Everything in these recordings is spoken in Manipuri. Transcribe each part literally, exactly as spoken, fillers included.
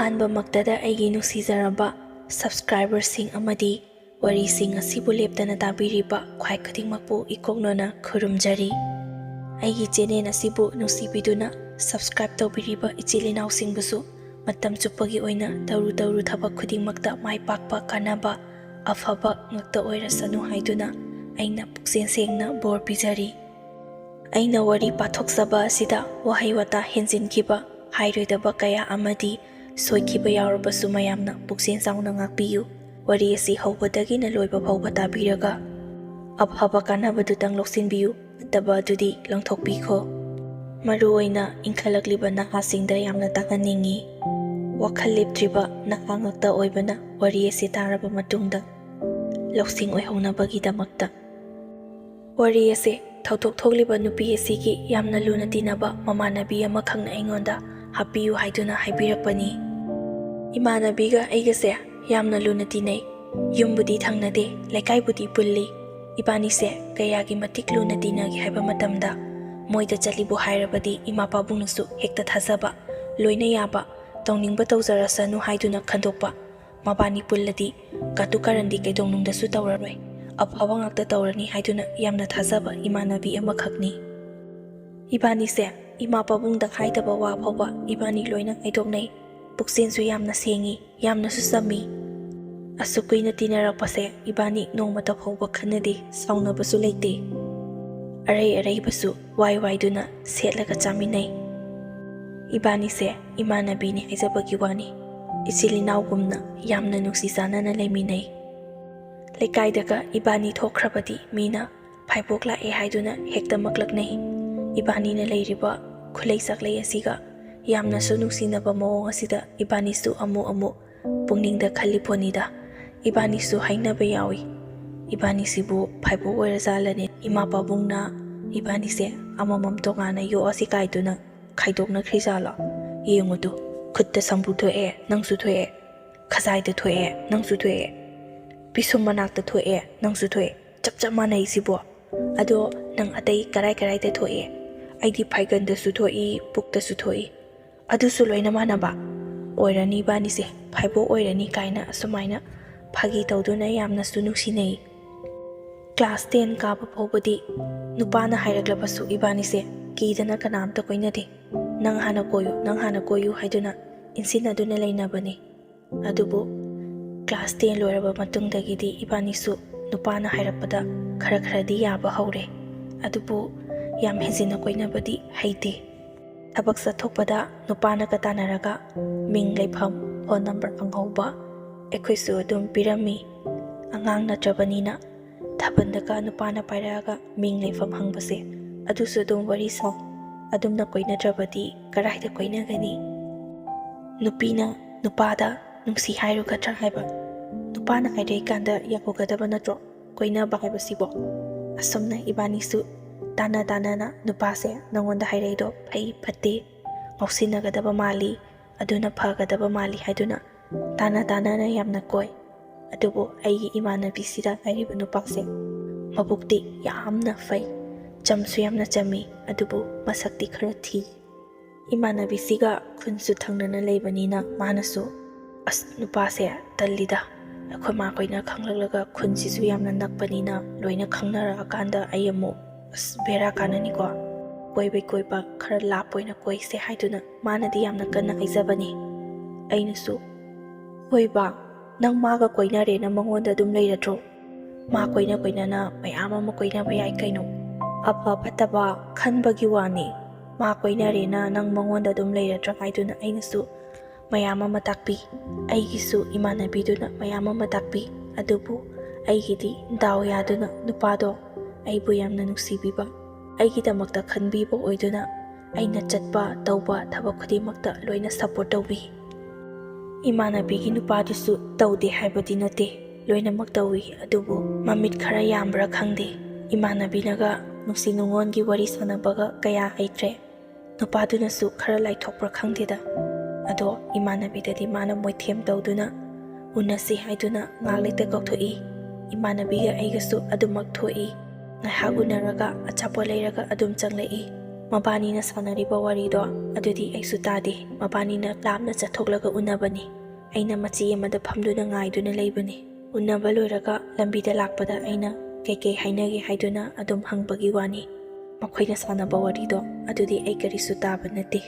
ꯑꯍꯥꯟꯕꯃꯛꯇꯗ ꯑꯩꯒꯤ ꯅꯨꯡꯁꯤꯖꯔꯕ subscriberꯁꯤꯡ ꯑꯃꯗꯤ ꯋꯥꯔꯤꯁꯤꯡ ꯑꯁꯤꯕꯨ ꯂꯦꯞꯇꯅ ꯇꯥꯕꯤꯔꯤꯕ ꯈ꯭ꯋꯥꯏ ꯈꯨꯗꯤꯡꯃꯛꯄꯨ ꯏꯀꯣꯛꯅꯅ ꯈꯨꯔꯨꯝꯖꯔꯤ꯫ ꯑꯩꯒꯤ channel ꯑꯁꯤꯕꯨ ꯅꯨꯡꯁꯤꯕꯤꯗꯨꯅ subscribe ꯇꯧꯕꯤꯔꯤꯕ ꯏꯆꯤꯜ ꯏꯅꯥꯎꯁꯤꯡꯕꯨꯁꯨ ꯃꯇꯝ ꯆꯨꯞꯄꯒꯤ ꯑꯣꯏꯅ ꯇꯧꯔꯨ ꯇꯧꯔꯨ ꯊꯕꯛ ꯈꯨꯗꯤꯡꯃꯛꯇ ꯃꯥꯏ ꯄꯥꯛꯄ, ꯀꯥꯟꯅꯕ, ꯑꯐꯕ ꯉꯛꯇ ꯑꯣꯏꯔꯁꯅꯨ ꯍꯥꯏꯗꯨꯅ ꯑꯩꯅ ꯄꯨꯛꯆꯦꯜ ꯁꯦꯡꯅ ꯕꯣꯔ ꯄꯤꯖꯔꯤ꯫ ꯑꯩꯅ ꯋꯥꯔꯤ ꯄꯥꯊꯣꯛꯆꯕ ꯑꯁꯤꯗ ꯋꯥꯍꯩ ꯋꯥꯇꯥ ꯍꯦꯟꯖꯤꯟꯈꯤꯕ, ꯍꯥꯏꯔꯣꯏꯗꯕ ꯀꯌꯥ ꯑꯃꯗꯤ ꯁꯣꯏꯈꯤꯕ ꯌꯥꯎꯔꯕꯁꯨ ꯃꯌꯥꯝꯅ ꯄꯨꯛꯆꯦꯜ ꯆꯥꯎꯅ ꯉꯥꯛꯄꯤꯌꯨ꯫ ꯋꯥꯔꯤ ꯑꯁꯤ ꯍꯧꯕꯗꯒꯤꯅ ꯂꯣꯏꯕ ꯐꯥꯎꯕ ꯇꯥꯕꯤꯔꯒ ꯑꯐꯕ ꯀꯥꯟꯅꯕꯗꯨꯇꯪ ꯂꯧꯁꯤꯟꯕꯤꯌꯨ, ꯐꯠꯇꯕ ꯑꯗꯨꯗꯤ ꯂꯪꯊꯣꯛꯄꯤꯈꯣ꯫ ꯃꯔꯨꯑꯣꯏꯅ ꯏꯟꯈꯠꯂꯛꯂꯤꯕ ꯅꯍꯥꯁꯤꯡꯗ ꯌꯥꯝꯅ ꯇꯥꯍꯟꯅꯤꯡꯏ꯫ ꯋꯥꯈꯜ ꯂꯦꯞꯇ꯭ꯔꯤꯕ ꯅꯍꯥ ꯉꯥꯛꯇ ꯑꯣꯏꯕꯅ ꯋꯥꯔꯤ ꯑꯁꯤ ꯇꯥꯔꯕ ꯃꯇꯨꯡꯗ ꯂꯧꯁꯤꯡ ꯑꯣꯏꯍꯧꯅꯕꯒꯤꯗꯃꯛꯇ꯫ ꯋꯥꯔꯤ ꯑꯁꯤ ꯊꯧꯗꯣꯛ ꯊꯣꯛꯂꯤꯕ ꯅꯨꯄꯤ ꯑꯁꯤꯒꯤ ꯌꯥꯝꯅ ꯂꯨꯅ ꯇꯤꯟꯅꯕ ꯃꯃꯥꯟꯅꯕꯤ ꯑꯃꯈꯛꯅ ꯑꯩꯉꯣꯟꯗ ꯍꯥꯞꯄꯤꯌꯨ ꯍꯥꯏꯗꯨꯅ ꯍꯥꯏꯕꯤꯔꯛꯄꯅꯤ꯫ ꯏꯃꯥꯟꯅꯕꯤꯒ ꯑꯩꯒꯁꯦ ꯌꯥꯝꯅ ꯂꯨꯅ ꯇꯤꯟꯅꯩ꯫ ꯌꯨꯝꯕꯨꯗꯤ ꯊꯪꯅꯗꯦ, ꯂꯩꯀꯥꯏꯕꯨꯗꯤ ꯄꯨꯜꯂꯤ꯫ ꯏꯕꯥꯅꯤꯁꯦ ꯀꯌꯥꯒꯤ ꯃꯇꯤꯛ ꯂꯨꯅ ꯇꯤꯟꯅꯒꯦ ꯍꯥꯏꯕ ꯃꯇꯝꯗ, ꯃꯣꯏꯗ ꯆꯠꯂꯤꯕꯨ ꯍꯥꯏꯔꯕꯗꯤ ꯏꯃꯥ ꯄꯥꯕꯨꯡꯅꯁꯨ ꯍꯦꯛꯇ ꯊꯥꯖꯕ, ꯂꯣꯏꯅ ꯌꯥꯕ, ꯇꯧꯅꯤꯡꯕ ꯇꯧꯖꯔꯁꯅꯨ ꯍꯥꯏꯗꯨꯅ ꯈꯟꯗꯣꯛꯄ꯫ ꯃꯕꯥꯅꯤ ꯄꯨꯜꯂꯗꯤ ꯀꯥꯇꯨ ꯀꯥꯔꯟꯗꯤ ꯀꯩꯗꯧꯅꯨꯡꯗꯁꯨ ꯇꯧꯔꯔꯣꯏ, ꯑꯐꯕ ꯉꯥꯛꯇ ꯇꯧꯔꯅꯤ ꯍꯥꯏꯗꯨꯅ ꯌꯥꯝꯅ ꯊꯥꯖꯕ ꯏꯃꯥꯟꯅꯕꯤ ꯑꯃꯈꯛꯅꯤ꯫ ꯏꯕꯥꯅꯤꯁꯦ ꯏꯃꯥ ꯄꯥꯕꯨꯡꯗ ꯍꯥꯏꯗꯕ ꯋꯥ ꯐꯥꯎꯕ ꯏꯕꯥꯅꯤ ꯂꯣꯏꯅ ꯍꯥꯏꯗꯣꯛꯅꯩ꯫ ꯄꯨꯛꯆꯦꯜꯁꯨ ꯌꯥꯝꯅ ꯁꯦꯡꯉꯤ, ꯌꯥꯝꯅꯁꯨ ꯆꯝꯃꯤ꯫ ꯑꯁꯨꯛ ꯀꯨꯏꯅ ꯇꯤꯟꯅꯔꯛꯄꯁꯦ ꯏꯕꯥꯅꯤ ꯅꯣꯡꯃꯇ ꯐꯥꯎꯕ ꯈꯟꯅꯗꯦ, ꯁꯥꯎꯅꯕꯁꯨ ꯂꯩꯇꯦ꯫ ꯑꯔꯩ ꯑꯔꯩꯕꯁꯨ ꯋꯥꯏ ꯋꯥꯏꯗꯨꯅ ꯁꯦꯠꯂꯒ ꯆꯥꯃꯤꯟꯅꯩ꯫ ꯏꯕꯥꯅꯤꯁꯦ ꯏꯃꯥꯟꯅꯕꯤꯅꯤ ꯍꯥꯏꯖꯕꯒꯤ ꯋꯥꯅꯤ, ꯏꯆꯤꯜ ꯏꯅꯥꯎꯒꯨꯝꯅ ꯌꯥꯝꯅ ꯅꯨꯡꯁꯤ ꯆꯥꯟꯅꯅ ꯂꯩꯃꯤꯟꯅꯩ꯫ ꯂꯩꯀꯥꯏꯗꯒ ꯏꯕꯥꯅꯤ ꯊꯣꯛꯈ꯭ꯔꯕꯗꯤ ꯃꯤꯅ ꯐꯥꯏꯕꯣꯛ ꯂꯥꯛꯑꯦ ꯍꯥꯏꯗꯨꯅ ꯍꯦꯛꯇ ꯃꯛꯂꯛꯅꯩ꯫ ꯏꯕꯥꯅꯤꯅ ꯂꯩꯔꯤꯕ ꯈꯨꯂꯩ ꯆꯥꯛꯂꯩ ꯑꯁꯤꯒ ꯌꯥꯝꯅꯁꯨ ꯅꯨꯡꯁꯤꯅꯕ ꯃꯑꯣꯡ ꯑꯁꯤꯗ ꯏꯕꯥꯅꯤꯁꯨ ꯑꯃꯨꯛ ꯑꯃꯨꯛ ꯄꯨꯛꯅꯤꯡꯗ ꯈꯜꯂꯤ ꯄꯣꯠꯅꯤꯗ꯫ ꯏꯕꯥꯅꯤꯁꯨ ꯍꯥꯏꯅꯕ ꯌꯥꯎꯏ, "ꯏꯕꯥꯅꯤꯁꯤꯕꯨ ꯐꯥꯏꯕꯣꯛ ꯑꯣꯏꯔꯖꯥꯠꯂꯅꯦ? ꯏꯃꯥ ꯄꯥꯕꯨꯡꯅ ꯏꯕꯥꯅꯤꯁꯦ ꯑꯃꯃꯝ ꯇꯣꯉꯥꯟꯅ ꯌꯣꯛꯑꯁꯤ ꯀꯥꯏꯗꯨꯅ ꯈꯥꯏꯗꯣꯛꯅꯈ꯭ꯔꯤꯖꯥꯠꯂꯣ? ꯌꯦꯡꯉꯨꯗꯨ, ꯈꯨꯠꯇ ꯁꯝꯕ꯭ꯔꯨ ꯊꯣꯛꯑꯦ, ꯅꯪꯁꯨ ꯊꯣꯛꯑꯦ, ꯈꯖꯥꯏꯗ ꯊꯣꯛꯑꯦ, ꯅꯪꯁꯨ ꯊꯣꯛꯑꯦ, ꯄꯤꯁꯨꯝ ꯃꯅꯥꯛꯇ ꯊꯣꯛꯑꯦ, ꯅꯪꯁꯨ ꯊꯣꯛꯑꯦ, ꯆꯞ ꯆꯞ ꯃꯥꯟꯅꯩꯁꯤꯕꯣ꯫ ꯑꯗꯣ ꯅꯪ ꯑꯇꯩ ꯀꯔꯥꯏ ꯀꯔꯥꯏꯗ ꯊꯣꯛꯑꯦ? ꯑꯩꯗꯤ ꯐꯥꯏꯒꯟꯗꯁꯨ ꯊꯣꯛꯏ, ꯄꯨꯛꯇꯁꯨ ꯊꯣꯛꯏ, ꯑꯗꯨꯁꯨ ꯂꯣꯏꯅ ꯃꯥꯟꯅꯕ?" ꯑꯣꯏꯔꯅꯤ ꯏꯕꯥꯅꯤꯁꯦ, ꯐꯥꯏꯕꯣꯛ ꯑꯣꯏꯔꯅꯤ ꯀꯥꯏꯅ ꯑꯁꯨꯃꯥꯏꯅ ꯐꯥꯒꯤ ꯇꯧꯗꯨꯅ ꯌꯥꯝꯅꯁꯨ ꯅꯨꯡꯁꯤꯅꯩ꯫ ꯀ꯭ꯂꯥꯁ ꯇꯦꯟ ꯀꯥꯕ ꯐꯥꯎꯕꯗꯤ ꯅꯨꯄꯥꯅ ꯍꯥꯏꯔꯛꯂꯕꯁꯨ ꯏꯕꯥꯅꯤꯁꯦ ꯀꯤꯗꯅ ꯀꯅꯥꯝꯇ ꯀꯣꯏꯅꯗꯦ꯫ "ꯅꯪ ꯍꯥꯟꯅ ꯀꯣꯏꯌꯨ, ꯅꯪ ꯍꯥꯟꯅ ꯀꯣꯏꯌꯨ" ꯍꯥꯏꯗꯨꯅ ꯏꯟꯁꯤꯟꯅꯗꯨꯅ ꯂꯩꯅꯕꯅꯤ꯫ ꯑꯗꯨꯕꯨ ꯀ꯭ꯂꯥꯁ ꯇꯦꯟ ꯂꯣꯏꯔꯕ ꯃꯇꯨꯡꯗꯒꯤꯗꯤ ꯏꯕꯥꯅꯤꯁꯨ ꯅꯨꯄꯥꯅ ꯍꯥꯏꯔꯛꯄꯗ ꯈꯔ ꯈꯔꯗꯤ ꯌꯥꯕ ꯍꯧꯔꯦ꯫ ꯑꯗꯨꯕꯨ ꯌꯥꯝ ꯍꯦꯟꯖꯤꯟꯅ ꯀꯣꯏꯅꯕꯗꯤ ꯍꯩꯇꯦ꯫ ꯊꯕꯛ ꯆꯠꯊꯣꯛꯄꯗ ꯅꯨꯄꯥꯅꯒ ꯇꯥꯟꯅꯔꯒ ꯃꯤꯡ, ꯂꯩꯐꯝ, ꯐꯣꯟ ꯅꯝꯕꯔ ꯈꯪꯍꯧꯕ ꯑꯩꯈꯣꯏꯁꯨ ꯑꯗꯨꯝ ꯄꯤꯔꯝꯃꯤ꯫ ꯑꯉꯥꯡ ꯅꯠꯇ꯭ꯔꯕꯅꯤꯅ ꯊꯥꯕꯜꯗꯒ ꯅꯨꯄꯥꯅ ꯄꯥꯏꯔꯛꯑꯒ ꯃꯤꯡ, ꯂꯩꯐꯝ ꯍꯪꯕꯁꯦ, ꯑꯗꯨꯁꯨ ꯑꯗꯨꯝ ꯋꯥꯔꯤ ꯁꯥꯏ꯫ ꯑꯗꯨꯝꯅ ꯀꯣꯏꯅꯗ꯭ꯔꯕꯗꯤ ꯀꯔꯥꯏꯗ ꯀꯣꯏꯅꯒꯅꯤ? ꯅꯨꯄꯤꯅ ꯅꯨꯄꯥꯗ ꯅꯨꯡꯁꯤ ꯍꯥꯏꯔꯨꯒꯗ꯭ꯔꯥ ꯍꯥꯏꯕ? ꯅꯨꯄꯥꯅ ꯍꯥꯏꯔꯛꯏꯀꯥꯟꯗ ꯌꯥꯎꯍꯧꯒꯗꯕ ꯅꯠꯇ꯭ꯔꯣ ꯀꯣꯏꯅꯕ ꯍꯥꯏꯕꯁꯤꯕꯣ? ꯑꯁꯨꯝꯅ ꯏꯕꯥꯅꯤꯁꯨ ꯇꯥꯅ ꯇꯥꯅꯅ ꯅꯨꯄꯥꯁꯦ ꯅꯉꯣꯟꯗ ꯍꯥꯏꯔꯛꯏꯗꯣ ꯐꯩ ꯐꯠꯇꯦ, ꯉꯥꯎꯁꯤꯟꯅꯒꯗꯕ ꯃꯥꯜꯂꯤ, ꯑꯗꯨꯅ ꯐꯒꯗꯕ ꯃꯥꯜꯂꯤ ꯍꯥꯏꯗꯨꯅ ꯇꯥꯅ ꯇꯥꯅꯅ ꯌꯥꯝꯅ ꯀꯣꯏ꯫ ꯑꯗꯨꯕꯨ ꯑꯩꯒꯤ ꯏꯃꯥꯟꯅꯕꯤꯁꯤꯗ ꯍꯥꯏꯔꯤꯕ ꯅꯨꯄꯥꯁꯦ ꯃꯕꯨꯛꯇꯤ ꯌꯥꯝꯅ ꯐꯩ, ꯆꯝꯁꯨ ꯌꯥꯝꯅ ꯆꯝꯃꯤ, ꯑꯗꯨꯕꯨ ꯃꯁꯛꯇꯤ ꯈꯔ ꯊꯤ꯫ ꯏꯃꯥꯟꯅꯕꯤꯁꯤꯒ ꯈꯨꯟꯁꯨ ꯊꯪꯅꯅ ꯂꯩꯕꯅꯤꯅ ꯃꯥꯅꯁꯨ, "ꯑꯁ, ꯅꯨꯄꯥꯁꯦ ꯇꯜꯂꯤꯗ, ꯑꯩꯈꯣꯏ ꯃꯥꯈꯣꯏꯅ ꯈꯪꯂꯛꯂꯒ ꯈꯨꯟꯁꯤꯁꯨ ꯌꯥꯝꯅ ꯅꯛꯄꯅꯤꯅ ꯂꯣꯏꯅ ꯈꯪꯅꯔꯛꯑꯀꯥꯟꯗ ꯑꯩ ꯑꯃꯨꯛ, ꯑꯁ, ꯕꯦꯔꯥ ꯀꯥꯟꯅꯅꯤꯀꯣ, ꯀꯣꯏꯕꯩ ꯀꯣꯏꯕ ꯈꯔ ꯂꯥꯞꯄ ꯑꯣꯏꯅ ꯀꯣꯏꯁꯦ" ꯍꯥꯏꯗꯨꯅ ꯃꯥꯅꯗꯤ ꯌꯥꯝꯅ ꯀꯟꯅ ꯍꯥꯏꯖꯕꯅꯤ꯫ ꯑꯩꯅꯁꯨ, "ꯍꯣꯏꯕ, ꯅꯪ ꯃꯥꯒ ꯀꯣꯏꯅꯔꯦꯅ ꯃꯉꯣꯟꯗ ꯑꯗꯨꯝ ꯂꯩꯔꯗ꯭ꯔꯣ? ꯃꯥ ꯀꯣꯏꯅ ꯀꯣꯏꯅꯅ ꯃꯌꯥꯝ ꯑꯃ ꯀꯣꯏꯅꯕ ꯌꯥꯏ ꯀꯩꯅꯣ꯫ ꯑꯐ ꯐꯠꯇꯕ ꯈꯟꯕꯒꯤ ꯋꯥꯅꯤ꯫ ꯃꯥ ꯀꯣꯏꯅꯔꯦꯅ ꯅꯪ ꯃꯉꯣꯟꯗ ꯑꯗꯨꯝ ꯂꯩꯔꯗ꯭ꯔꯥ?" ꯍꯥꯏꯗꯨꯅ ꯑꯩꯅꯁꯨ ꯃꯌꯥꯝ ꯑꯃ ꯇꯥꯛꯄꯤ꯫ ꯑꯩꯒꯤꯁꯨ ꯏꯃꯥꯟꯅꯕꯤꯗꯨꯅ ꯃꯌꯥꯝ ꯑꯃ ꯇꯥꯛꯄꯤ꯫ ꯑꯗꯨꯕꯨ ꯑꯩꯒꯤꯗꯤ ꯗꯥꯎ ꯌꯥꯗꯨꯅ ꯅꯨꯄꯥꯗꯣ ꯑꯩꯕꯨ ꯌꯥꯝꯅ ꯅꯨꯡꯁꯤꯕꯤꯕ, ꯑꯩꯒꯤꯗꯃꯛꯇ ꯈꯟꯕꯤꯕ ꯑꯣꯏꯗꯨꯅ ꯑꯩꯅ ꯆꯠꯄ ꯇꯧꯕ ꯊꯕꯛ ꯈꯨꯗꯤꯡꯃꯛꯇ ꯂꯣꯏꯅ ꯁꯞꯄꯣꯔꯠ ꯇꯧꯕꯤ꯫ ꯏꯃꯥꯟꯅꯕꯤꯒꯤ ꯅꯨꯄꯥꯗꯨꯁꯨ ꯇꯧꯗꯦ ꯍꯥꯏꯕꯗꯤ ꯅꯠꯇꯦ, ꯂꯣꯏꯅꯃꯛ ꯇꯧꯏ꯫ ꯑꯗꯨꯕꯨ ꯃꯃꯤꯠ ꯈꯔ ꯌꯥꯝꯕ꯭ꯔꯥ ꯈꯪꯗꯦ, ꯏꯃꯥꯟꯅꯕꯤꯅꯒ ꯅꯨꯡꯁꯤ ꯅꯨꯡꯉꯣꯟꯒꯤ ꯋꯥꯔꯤ ꯁꯥꯟꯅꯕꯒ ꯀꯌꯥ ꯍꯩꯇ꯭ꯔꯦ꯫ ꯅꯨꯄꯥꯗꯨꯅꯁꯨ ꯈꯔ ꯂꯥꯏꯊꯣꯛꯄ꯭ꯔꯥ ꯈꯪꯗꯦꯗ꯫ ꯑꯗꯣ ꯏꯃꯥꯟꯅꯕꯤꯗꯗꯤ ꯃꯥꯅ ꯃꯣꯏꯊꯦꯝ ꯇꯧꯗꯨꯅ ꯎꯅꯁꯤ ꯍꯥꯏꯗꯨꯅ ꯉꯥꯏꯍꯥꯛ ꯂꯩꯇ ꯀꯧꯊꯣꯛꯏ꯫ ꯏꯃꯥꯟꯅꯕꯤꯒ ꯑꯩꯒꯁꯨ ꯑꯗꯨꯃꯛ ꯊꯣꯛꯏ꯫ ꯉꯥꯏꯍꯥꯛ ꯎꯅꯔꯒ ꯑꯆꯥꯄꯣꯠ ꯂꯩꯔꯒ ꯑꯗꯨꯝ ꯆꯪꯂꯛꯏ꯫ ꯃꯕꯥꯅꯤꯅ ꯁꯥꯟꯅꯔꯤꯕ ꯋꯥꯔꯤꯗꯣ ꯑꯗꯨꯗꯤ ꯑꯩꯁꯨ ꯇꯥꯗꯦ꯫ ꯃꯕꯥꯅꯤꯅ ꯂꯥꯞꯅ ꯆꯠꯊꯣꯛꯂꯒ ꯎꯅꯕꯅꯤ꯫ ꯑꯩꯅ ꯃꯆꯤ ꯑꯃꯗ ꯐꯝꯗꯨꯅ ꯉꯥꯏꯗꯨꯅ ꯂꯩꯕꯅꯤ꯫ ꯎꯅꯕ ꯂꯣꯏꯔꯒ ꯂꯝꯕꯤꯗ ꯂꯥꯛꯄꯗ ꯑꯩꯅ ꯀꯩꯀꯩ ꯍꯥꯏꯅꯒꯦ ꯍꯥꯏꯗꯨꯅ ꯑꯗꯨꯝ ꯍꯪꯕꯒꯤ ꯋꯥꯅꯤ꯫ ꯃꯈꯣꯏꯅ ꯁꯥꯟꯅꯕ ꯋꯥꯔꯤꯗꯣ ꯑꯗꯨꯗꯤ ꯑꯩ ꯀꯔꯤꯁꯨ ꯇꯥꯕ ꯅꯠꯇꯦ꯫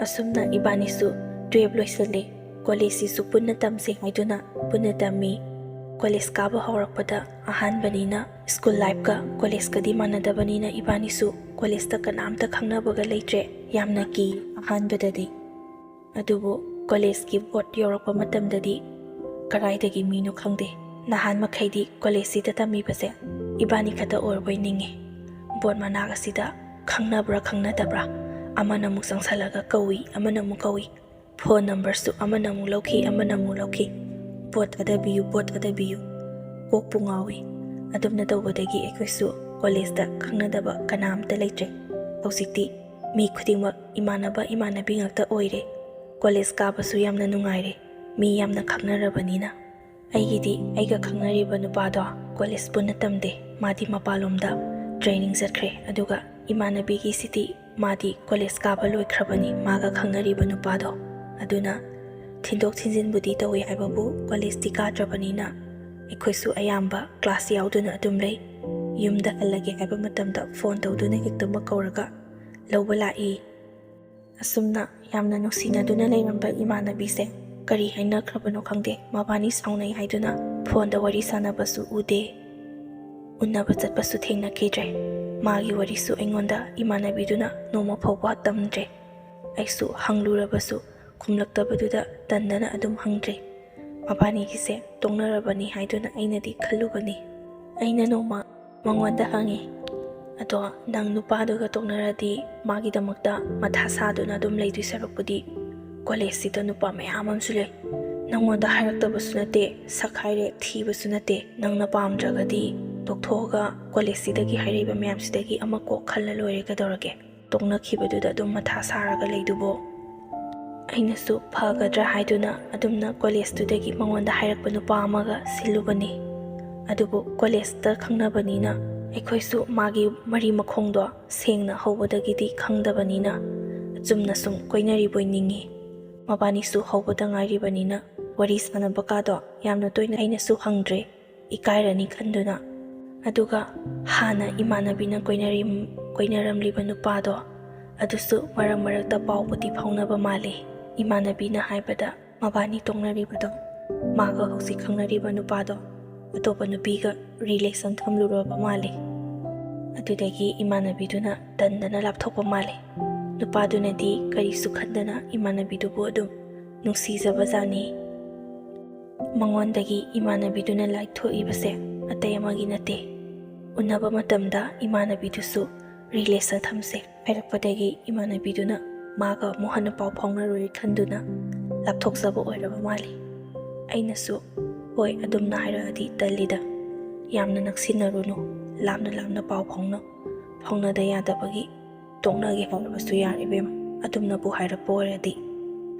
ꯑꯁꯨꯝꯅ ꯏꯕꯥꯅꯤꯁꯨ ꯇꯨꯌꯦꯜꯞ ꯂꯣꯏꯁꯤꯜꯂꯦ꯫ ꯀꯣꯂꯦꯖꯁꯤꯁꯨ ꯄꯨꯟꯅ ꯇꯝꯁꯦ ꯍꯥꯏꯗꯨꯅ ꯄꯨꯟꯅ ꯇꯝꯃꯤ꯫ ꯀꯣꯂꯦꯖ ꯀꯥꯕ ꯍꯧꯔꯛꯄꯗ ꯑꯍꯥꯟꯕꯅꯤꯅ, ꯁ꯭ꯀꯨꯜ ꯂꯥꯏꯐꯀ ꯀꯣꯂꯦꯖꯀꯗꯤ ꯃꯥꯟꯅꯗꯕꯅꯤꯅ ꯏꯕꯥꯅꯤꯁꯨ ꯀꯣꯂꯦꯖꯇ ꯀꯅꯥꯝꯇ ꯈꯪꯅꯕꯒ ꯂꯩꯇ꯭ꯔꯦ꯫ ꯌꯥꯝꯅ ꯀꯤ ꯑꯍꯥꯟꯕꯗꯗꯤ꯫ ꯑꯗꯨꯕꯨ ꯀꯣꯂꯦꯖꯀꯤ ꯕꯣꯔꯠ ꯌꯧꯔꯛꯄ ꯃꯇꯝꯗꯗꯤ ꯀꯔꯥꯏꯗꯒꯤ ꯃꯤꯅꯣ ꯈꯪꯗꯦ꯫ ꯅꯍꯥꯟ ꯃꯈꯩꯗꯤ ꯀꯣꯂꯦꯖꯁꯤꯗ ꯇꯝꯃꯤꯕꯁꯦ ꯏꯕꯥꯅꯤ ꯈꯛꯇ ꯑꯣꯏꯔꯕꯣꯏ ꯅꯤꯡꯉꯤ꯫ ꯕꯣꯔꯠ ꯃꯅꯥꯛ ꯑꯁꯤꯗ ꯈꯪꯅꯕ꯭ꯔꯥ ꯈꯪꯅꯗꯕ꯭ꯔꯥ ꯑꯃꯅ ꯑꯃꯨꯛ ꯆꯪꯁꯜꯂꯒ ꯀꯧꯏ, ꯑꯃꯅ ꯑꯃꯨꯛ ꯀꯧꯏ꯫ ꯐꯣꯟ ꯅꯝꯕꯔꯁꯨ ꯑꯃꯅ ꯑꯃꯨꯛ ꯂꯧꯈꯤ, ꯑꯃꯅ ꯑꯃꯨꯛ ꯂꯧꯈꯤ꯫ ꯕꯣꯔꯠ ꯑꯗ ꯄꯤꯌꯨ, ꯕꯣꯔꯠ ꯑꯗ ꯄꯤꯌꯨ꯫ ꯀꯣꯛꯄꯨ ꯉꯥꯎꯏ꯫ ꯑꯗꯨꯝꯅ ꯇꯧꯕꯗꯒꯤ ꯑꯩꯈꯣꯏꯁꯨ ꯀꯣꯂꯦꯖꯇ ꯈꯪꯅꯗꯕ ꯀꯅꯥꯝꯇ ꯂꯩꯇ꯭ꯔꯦ꯫ ꯍꯧꯖꯤꯛꯇꯤ ꯃꯤ ꯈꯨꯗꯤꯡꯃꯛ ꯏꯃꯥꯟꯅꯕ ꯏꯃꯥꯟꯅꯕꯤ ꯉꯥꯛꯇ ꯑꯣꯏꯔꯦ꯫ ꯀꯣꯂꯦꯖ ꯀꯥꯕꯁꯨ ꯌꯥꯝꯅ ꯅꯨꯡꯉꯥꯏꯔꯦ, ꯃꯤ ꯌꯥꯝꯅ ꯈꯪꯅꯔꯕꯅꯤꯅ꯫ ꯑꯩꯒꯤꯗꯤ ꯑꯩꯒ ꯈꯪꯅꯔꯤꯕ ꯅꯨꯄꯥꯗꯣ ꯀꯣꯂꯦꯖ ꯄꯨꯟꯅ ꯇꯝꯗꯦ, ꯃꯥꯗꯤ ꯃꯄꯥꯟꯂꯣꯝꯗ ꯇ꯭ꯔꯦꯅꯤꯡ ꯆꯠꯈ꯭ꯔꯦ꯫ ꯑꯗꯨꯒ ꯏꯃꯥꯟꯅꯕꯤꯒꯤꯁꯤꯗꯤ ꯃꯥꯗꯤ ꯀꯣꯂꯦꯖ ꯀꯥꯕ ꯂꯣꯏꯈ꯭ꯔꯕꯅꯤ, ꯃꯥꯒ ꯈꯪꯅꯔꯤꯕ ꯅꯨꯄꯥꯗꯣ꯫ ꯑꯗꯨꯅ ꯊꯤꯟꯗꯣꯛ ꯊꯤꯟꯖꯤꯟꯕꯨꯗꯤ ꯇꯧꯏ ꯍꯥꯏꯕꯕꯨ ꯀꯣꯂꯦꯖꯇꯤ ꯀꯥꯗ꯭ꯔꯕꯅꯤꯅ ꯑꯩꯈꯣꯏꯁꯨ ꯑꯌꯥꯝꯕ ꯀ꯭ꯂꯥꯁ ꯌꯥꯎꯗꯨꯅ ꯑꯗꯨꯝ ꯂꯩ꯫ ꯌꯨꯝꯗ ꯍꯜꯂꯒꯦ ꯍꯥꯏꯕ ꯃꯇꯝꯗ ꯐꯣꯟ ꯇꯧꯗꯨꯅ ꯍꯦꯛꯇꯃꯛ ꯀꯧꯔꯒ ꯂꯧꯕ ꯂꯥꯛꯏ꯫ ꯑꯁꯨꯝꯅ ꯌꯥꯝꯅ ꯅꯨꯡꯁꯤꯅꯗꯨꯅ ꯂꯩꯔꯝꯕ ꯏꯃꯥꯟꯅꯕꯤꯁꯦ ꯀꯔꯤ ꯍꯥꯏꯅꯈ꯭ꯔꯕꯅꯣ ꯈꯪꯗꯦ, ꯃꯕꯥꯅꯤ ꯁꯥꯎꯅꯩ ꯍꯥꯏꯗꯨꯅ ꯐꯣꯟꯗ ꯋꯥꯔꯤ ꯁꯥꯟꯅꯕꯁꯨ ꯎꯗꯦ꯫ ꯎꯅꯕ ꯆꯠꯄꯁꯨ ꯊꯦꯡꯅꯈꯤꯗ꯭ꯔꯦ꯫ ꯃꯥꯒꯤ ꯋꯥꯔꯤꯁꯨ ꯑꯩꯉꯣꯟꯗ ꯏꯃꯥꯟꯅꯕꯤꯗꯨꯅ ꯅꯣꯡꯃ ꯐꯥꯎꯕ ꯇꯝꯗ꯭ꯔꯦ꯫ ꯑꯩꯁꯨ ꯍꯪꯂꯨꯔꯕꯁꯨ ꯈꯨꯝꯂꯛꯇꯕꯗꯨꯗ ꯇꯟꯗꯅ ꯑꯗꯨꯝ ꯍꯪꯗ꯭ꯔꯦ꯫ ꯃꯕꯥꯅꯤꯒꯤꯁꯦ ꯇꯣꯛꯅꯔꯕꯅꯤ ꯍꯥꯏꯗꯨꯅ ꯑꯩꯅꯗꯤ ꯈꯜꯂꯨꯕꯅꯤ꯫ ꯑꯩꯅ ꯅꯣꯡꯃ ꯃꯉꯣꯟꯗ ꯍꯪꯉꯤ, "ꯑꯗꯣ ꯅꯪ ꯅꯨꯄꯥꯗꯨꯒ ꯇꯣꯛꯅꯔꯗꯤ ꯃꯥꯒꯤꯗꯃꯛꯇ ꯃꯊꯥ ꯁꯥꯗꯨꯅ ꯑꯗꯨꯝ ꯂꯩꯗꯣꯏ ꯁꯔꯨꯛꯄꯨꯗꯤ ꯀꯣꯂꯦꯖꯁꯤꯗ ꯅꯨꯄꯥ ꯃꯌꯥꯝ ꯑꯃꯁꯨ ꯂꯩ꯫ ꯅꯪꯉꯣꯟꯗ ꯍꯥꯏꯔꯛꯇꯕꯁꯨ ꯅꯠꯇꯦ, ꯁꯛ ꯍꯥꯏꯔꯦ ꯊꯤꯕꯁꯨ ꯅꯠꯇꯦ, ꯅꯪꯅ ꯄꯥꯝꯗ꯭ꯔꯒꯗꯤ ꯇꯣꯛꯊꯣꯛꯑꯒ ꯀꯣꯂꯦꯖꯁꯤꯗꯒꯤ ꯍꯥꯏꯔꯛꯏꯕ ꯃꯌꯥꯝꯁꯤꯗꯒꯤ ꯑꯃ ꯀꯣꯛ ꯈꯜꯂ ꯂꯣꯏꯔꯦ, ꯀꯩꯗꯧꯔꯒꯦ? ꯇꯣꯛꯅꯈꯤꯕꯗꯨꯗ ꯑꯗꯨꯝ ꯃꯊꯥ ꯁꯥꯔꯒ ꯂꯩꯗꯨꯕꯨ?" ꯑꯩꯅꯁꯨ ꯐꯒꯗ꯭ꯔꯥ ꯍꯥꯏꯗꯨꯅ ꯑꯗꯨꯝꯅ ꯀꯣꯂꯦꯖꯇꯨꯗꯒꯤ ꯃꯉꯣꯟꯗ ꯍꯥꯏꯔꯛꯄ ꯅꯨꯄꯥ ꯑꯃꯒ ꯁꯤꯜꯂꯨꯕꯅꯤ꯫ ꯑꯗꯨꯕꯨ ꯀꯣꯂꯦꯖꯇ ꯈꯪꯅꯕꯅꯤꯅ ꯑꯩꯈꯣꯏꯁꯨ ꯃꯥꯒꯤ ꯃꯔꯤ ꯃꯈꯣꯡꯗꯣ ꯁꯦꯡꯅ ꯍꯧꯕꯗꯒꯤꯗꯤ ꯈꯪꯗꯕꯅꯤꯅ ꯑꯆꯨꯝꯅ ꯁꯨꯝ ꯀꯣꯏꯅꯔꯤꯕꯣꯏ ꯅꯤꯡꯉꯤ꯫ ꯃꯕꯥꯅꯤꯁꯨ ꯍꯧꯕꯗ ꯉꯥꯏꯔꯤꯕꯅꯤꯅ ꯋꯥꯔꯤ ꯁꯥꯟꯅꯕ ꯀꯥꯗꯣ ꯌꯥꯝꯅ ꯇꯣꯏꯅ ꯑꯩꯅꯁꯨ ꯍꯪꯗ꯭ꯔꯦ, ꯏꯀꯥꯏꯔꯅꯤ ꯈꯟꯗꯨꯅ꯫ ꯑꯗꯨꯒ ꯍꯥꯟꯅ ꯏꯃꯥꯟꯅꯕꯤꯅ ꯀꯣꯏꯅꯔꯤ-, ꯀꯣꯏꯅꯔꯝꯂꯤꯕ ꯅꯨꯄꯥꯗꯣ ꯑꯗꯨꯁꯨ ꯃꯔꯛ ꯃꯔꯛꯇ ꯄꯥꯎꯕꯨꯗꯤ ꯐꯥꯎꯅꯕ ꯃꯥꯜꯂꯤ꯫ ꯏꯃꯥꯟꯅꯕꯤꯅ ꯍꯥꯏꯕꯗ ꯃꯕꯥꯅꯤ ꯇꯣꯛꯅꯔꯤꯕꯗꯣ ꯃꯥꯒ ꯍꯧꯖꯤꯛ ꯈꯪꯅꯔꯤꯕ ꯅꯨꯄꯥꯗꯣ ꯑꯇꯣꯞꯄ ꯅꯨꯄꯤꯒ ꯔꯤꯂꯦꯁꯟ ꯊꯝꯂꯨꯔꯕ ꯃꯥꯜꯂꯤ꯫ ꯑꯗꯨꯗꯒꯤ ꯏꯃꯥꯟꯅꯕꯤꯗꯨꯅ ꯇꯟꯗꯅ ꯂꯥꯞꯊꯣꯛꯄ ꯃꯥꯜꯂꯤ꯫ ꯅꯨꯄꯥꯗꯨꯅꯗꯤ ꯀꯔꯤꯁꯨ ꯈꯟꯗꯅ ꯏꯃꯥꯟꯅꯕꯤꯗꯨꯕꯨ ꯑꯗꯨꯝ ꯅꯨꯡꯁꯤꯖꯕꯖꯥꯠꯅꯤ꯫ ꯃꯉꯣꯟꯗꯒꯤ ꯏꯃꯥꯟꯅꯕꯤꯗꯨꯅ ꯂꯥꯏꯊꯣꯛꯏꯕꯁꯦ ꯑꯇꯩ ꯑꯃꯒꯤ ꯅꯠꯇꯦ꯫ ꯎꯅꯕ ꯃꯇꯝꯗ ꯏꯃꯥꯟꯅꯕꯤꯗꯨꯁꯨ ꯔꯤꯂꯦꯁꯟ ꯊꯝꯁꯦ ꯍꯥꯏꯔꯛꯄꯗꯒꯤ ꯏꯃꯥꯟꯅꯕꯤꯗꯨꯅ ꯃꯥꯒ ꯑꯃꯨꯛ ꯍꯟꯅ ꯄꯥꯎ ꯐꯥꯎꯅꯔꯣꯏ ꯈꯟꯗꯨꯅ ꯂꯥꯞꯊꯣꯛꯆꯕ ꯑꯣꯏꯔꯕ ꯃꯥꯜꯂꯤ꯫ ꯑꯩꯅꯁꯨ, "ꯍꯣꯏ, ꯑꯗꯨꯝꯅ ꯍꯥꯏꯔꯛꯑꯗꯤ ꯇꯜꯂꯤꯗ꯫ ꯌꯥꯝꯅ ꯅꯛꯁꯤꯟꯅꯔꯨꯅꯨ, ꯂꯥꯞꯅ ꯂꯥꯞꯅ ꯄꯥꯎ ꯐꯥꯎꯅꯧ꯫ ꯐꯥꯎꯅꯗ ꯌꯥꯗꯕꯒꯤ ꯇꯣꯛꯅꯒꯦ ꯍꯥꯏꯔꯕꯁꯨ ꯌꯥꯔꯦ ꯏꯕꯦꯝꯃ, ꯑꯗꯨꯝꯅꯕꯨ ꯍꯥꯏꯔꯛꯄ ꯑꯣꯏꯔꯗꯤ"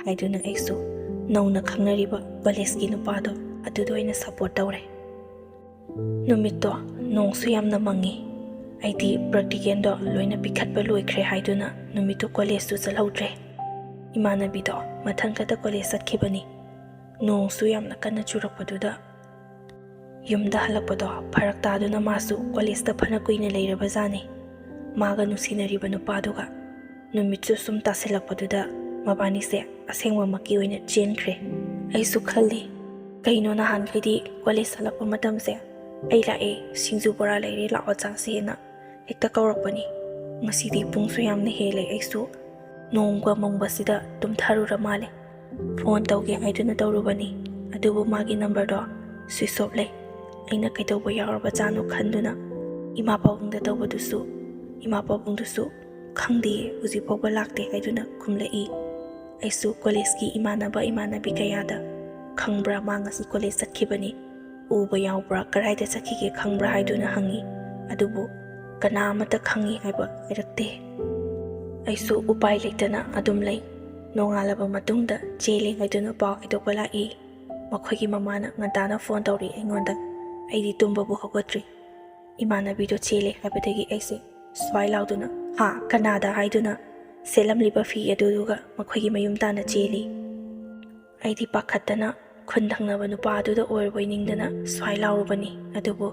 ꯍꯥꯏꯗꯨꯅ ꯑꯩꯁꯨ ꯅꯧꯅ ꯈꯪꯅꯔꯤꯕ ꯀꯣꯂꯦꯖꯀꯤ ꯅꯨꯄꯥꯗꯣ ꯑꯗꯨꯗ ꯑꯣꯏꯅ ꯁꯞꯄꯣꯔꯠ ꯇꯧꯔꯦ꯫ ꯅꯨꯃꯤꯠꯇꯣ ꯅꯣꯡꯁꯨ ꯌꯥꯝꯅ ꯃꯪꯉꯤ꯫ ꯑꯩꯗꯤ ꯄ꯭ꯔꯦꯛꯇꯤꯀꯦꯜꯗꯣ ꯂꯣꯏꯅ ꯄꯤꯈꯠꯄ ꯂꯣꯏꯈ꯭ꯔꯦ ꯍꯥꯏꯗꯨꯅ ꯅꯨꯃꯤꯠꯇꯨ ꯀꯣꯂꯦꯖꯇꯨ ꯆꯠꯍꯧꯗ꯭ꯔꯦ꯫ ꯏꯃꯥꯟꯅꯕꯤꯗꯣ ꯃꯊꯪ ꯈꯛꯇ ꯀꯣꯂꯦꯖ ꯆꯠꯈꯤꯕꯅꯤ꯫ ꯅꯣꯡꯁꯨ ꯌꯥꯝꯅ ꯀꯟꯅ ꯆꯨꯔꯛꯄꯗꯨꯗ ꯌꯨꯝꯗ ꯍꯜꯂꯛꯄꯗꯣ ꯐꯔꯛ ꯇꯥꯗꯨꯅ ꯃꯥꯁꯨ ꯀꯣꯂꯦꯖꯇ ꯐꯅ ꯀꯨꯏꯅ ꯂꯩꯔꯕꯖꯥꯠꯅꯤ, ꯃꯥꯒ ꯅꯨꯡꯁꯤꯅꯔꯤꯕ ꯅꯨꯄꯥꯗꯨꯒ꯫ ꯅꯨꯃꯤꯠꯁꯨ ꯁꯨꯝ ꯇꯥꯁꯤꯜꯂꯛꯄꯗꯨꯗ ꯃꯕꯥꯅꯤꯁꯦ ꯑꯁꯦꯡꯕꯃꯛꯀꯤ ꯑꯣꯏꯅ ꯆꯦꯟꯈ꯭ꯔꯦ꯫ ꯑꯩꯁꯨ ꯈꯜꯂꯤ, ꯀꯩꯅꯣ ꯅꯍꯥꯟꯈꯩꯗꯤ ꯀꯣꯂꯦꯖ ꯍꯜꯂꯛꯄ ꯃꯇꯝꯁꯦ "ꯑꯩ ꯂꯥꯛꯑꯦ, ꯁꯤꯡꯖꯨ ꯕꯣꯔꯥ ꯂꯩꯔꯦ, ꯂꯥꯛꯑꯣ ꯆꯥꯁꯦꯅ" ꯍꯦꯛꯇ ꯀꯧꯔꯛꯄꯅꯤ꯫ ꯉꯁꯤꯗꯤ ꯄꯨꯡꯁꯨ ꯌꯥꯝꯅ ꯍꯦꯜꯂꯦ, ꯑꯩꯁꯨ ꯅꯣꯡꯒ ꯃꯪꯕꯁꯤꯗ ꯇꯨꯝꯊꯔꯨꯔ ꯃꯥꯜꯂꯦ꯫ ꯐꯣꯟ ꯇꯧꯒꯦ ꯍꯥꯏꯗꯨꯅ ꯇꯧꯔꯨꯕꯅꯤ, ꯑꯗꯨꯕꯨ ꯃꯥꯒꯤ ꯅꯝꯕꯔꯗꯣ ꯁ꯭ꯋꯤꯆ ꯑꯣꯐ ꯂꯩ꯫ ꯑꯩꯅ ꯀꯩꯗꯧꯕ ꯌꯥꯎꯔꯕꯖꯥꯠꯅꯣ ꯈꯟꯗꯨꯅ ꯏꯃꯥ ꯄꯥꯕꯨꯡꯗ ꯇꯧꯕꯗꯨꯁꯨ, ꯏꯃꯥ ꯄꯥꯕꯨꯡꯗꯨꯁꯨ "ꯈꯪꯗꯦ, ꯍꯧꯖꯤꯛ ꯐꯥꯎꯕ ꯂꯥꯛꯇꯦ" ꯍꯥꯏꯗꯨꯅ ꯈꯨꯝꯂꯛꯏ꯫ ꯑꯩꯁꯨ ꯀꯣꯂꯦꯖꯀꯤ ꯏꯃꯥꯟꯅꯕ ꯏꯃꯥꯟꯅꯕꯤ ꯀꯌꯥꯗ "ꯈꯪꯕ꯭ꯔꯥ, ꯃꯥ ꯉꯁꯤ ꯀꯣꯂꯦꯖ ꯆꯠꯈꯤꯕꯅꯤ, ꯎꯕ ꯌꯥꯎꯕ꯭ꯔꯥ, ꯀꯗꯥꯏꯗ ꯆꯠꯈꯤꯒꯦ ꯈꯪꯕ꯭ꯔꯥ?" ꯍꯥꯏꯗꯨꯅ ꯍꯪꯉꯤ꯫ ꯑꯗꯨꯕꯨ ꯀꯅꯥ ꯑꯃꯠꯇ ꯈꯪꯉꯤ ꯍꯥꯏꯕ ꯍꯥꯏꯔꯛꯇꯦ꯫ ꯑꯩꯁꯨ ꯎꯄꯥꯏ ꯂꯩꯇꯅ ꯑꯗꯨꯝ ꯂꯩ꯫ ꯅꯣꯡꯉꯥꯜꯂꯕ ꯃꯇꯨꯡꯗ ꯆꯦꯜꯂꯤ ꯍꯥꯏꯗꯨꯅ ꯄꯥꯎ ꯍꯥꯏꯗꯣꯛꯄ ꯂꯥꯛꯏ꯫ ꯃꯈꯣꯏꯒꯤ ꯃꯃꯥꯅ ꯉꯟꯇꯥꯅ ꯐꯣꯟ ꯇꯧꯔꯤ ꯑꯩꯉꯣꯟꯗ꯫ ꯑꯩꯗꯤ ꯇꯨꯝꯕꯕꯨ ꯍꯧꯒꯠꯇ꯭ꯔꯤ꯫ ꯏꯃꯥꯟꯅꯕꯤꯗꯣ ꯆꯦꯜꯂꯦ ꯍꯥꯏꯕꯗꯒꯤ ꯑꯩꯁꯦ ꯁ꯭ꯋꯥꯏ ꯂꯥꯎꯗꯨꯅ, "ꯍꯥ, ꯀꯅꯥꯗ?" ꯍꯥꯏꯗꯨꯅ ꯁꯦꯠꯂꯝꯂꯤꯕ ꯐꯤ ꯑꯗꯨꯗꯨꯒ ꯃꯈꯣꯏꯒꯤ ꯃꯌꯨꯝ ꯇꯥꯟꯅ ꯆꯦꯜꯂꯤ꯫ ꯑꯩꯗꯤ ꯄꯥꯈꯠꯇꯅ ꯈꯨꯟ ꯊꯪꯅꯕ ꯅꯨꯄꯥꯗꯨꯗ ꯑꯣꯏꯔꯕꯣꯏ ꯅꯤꯡꯗꯅ ꯁ꯭ꯋꯥꯏ ꯂꯥꯎꯔꯨꯕꯅꯤ꯫ ꯑꯗꯨꯕꯨ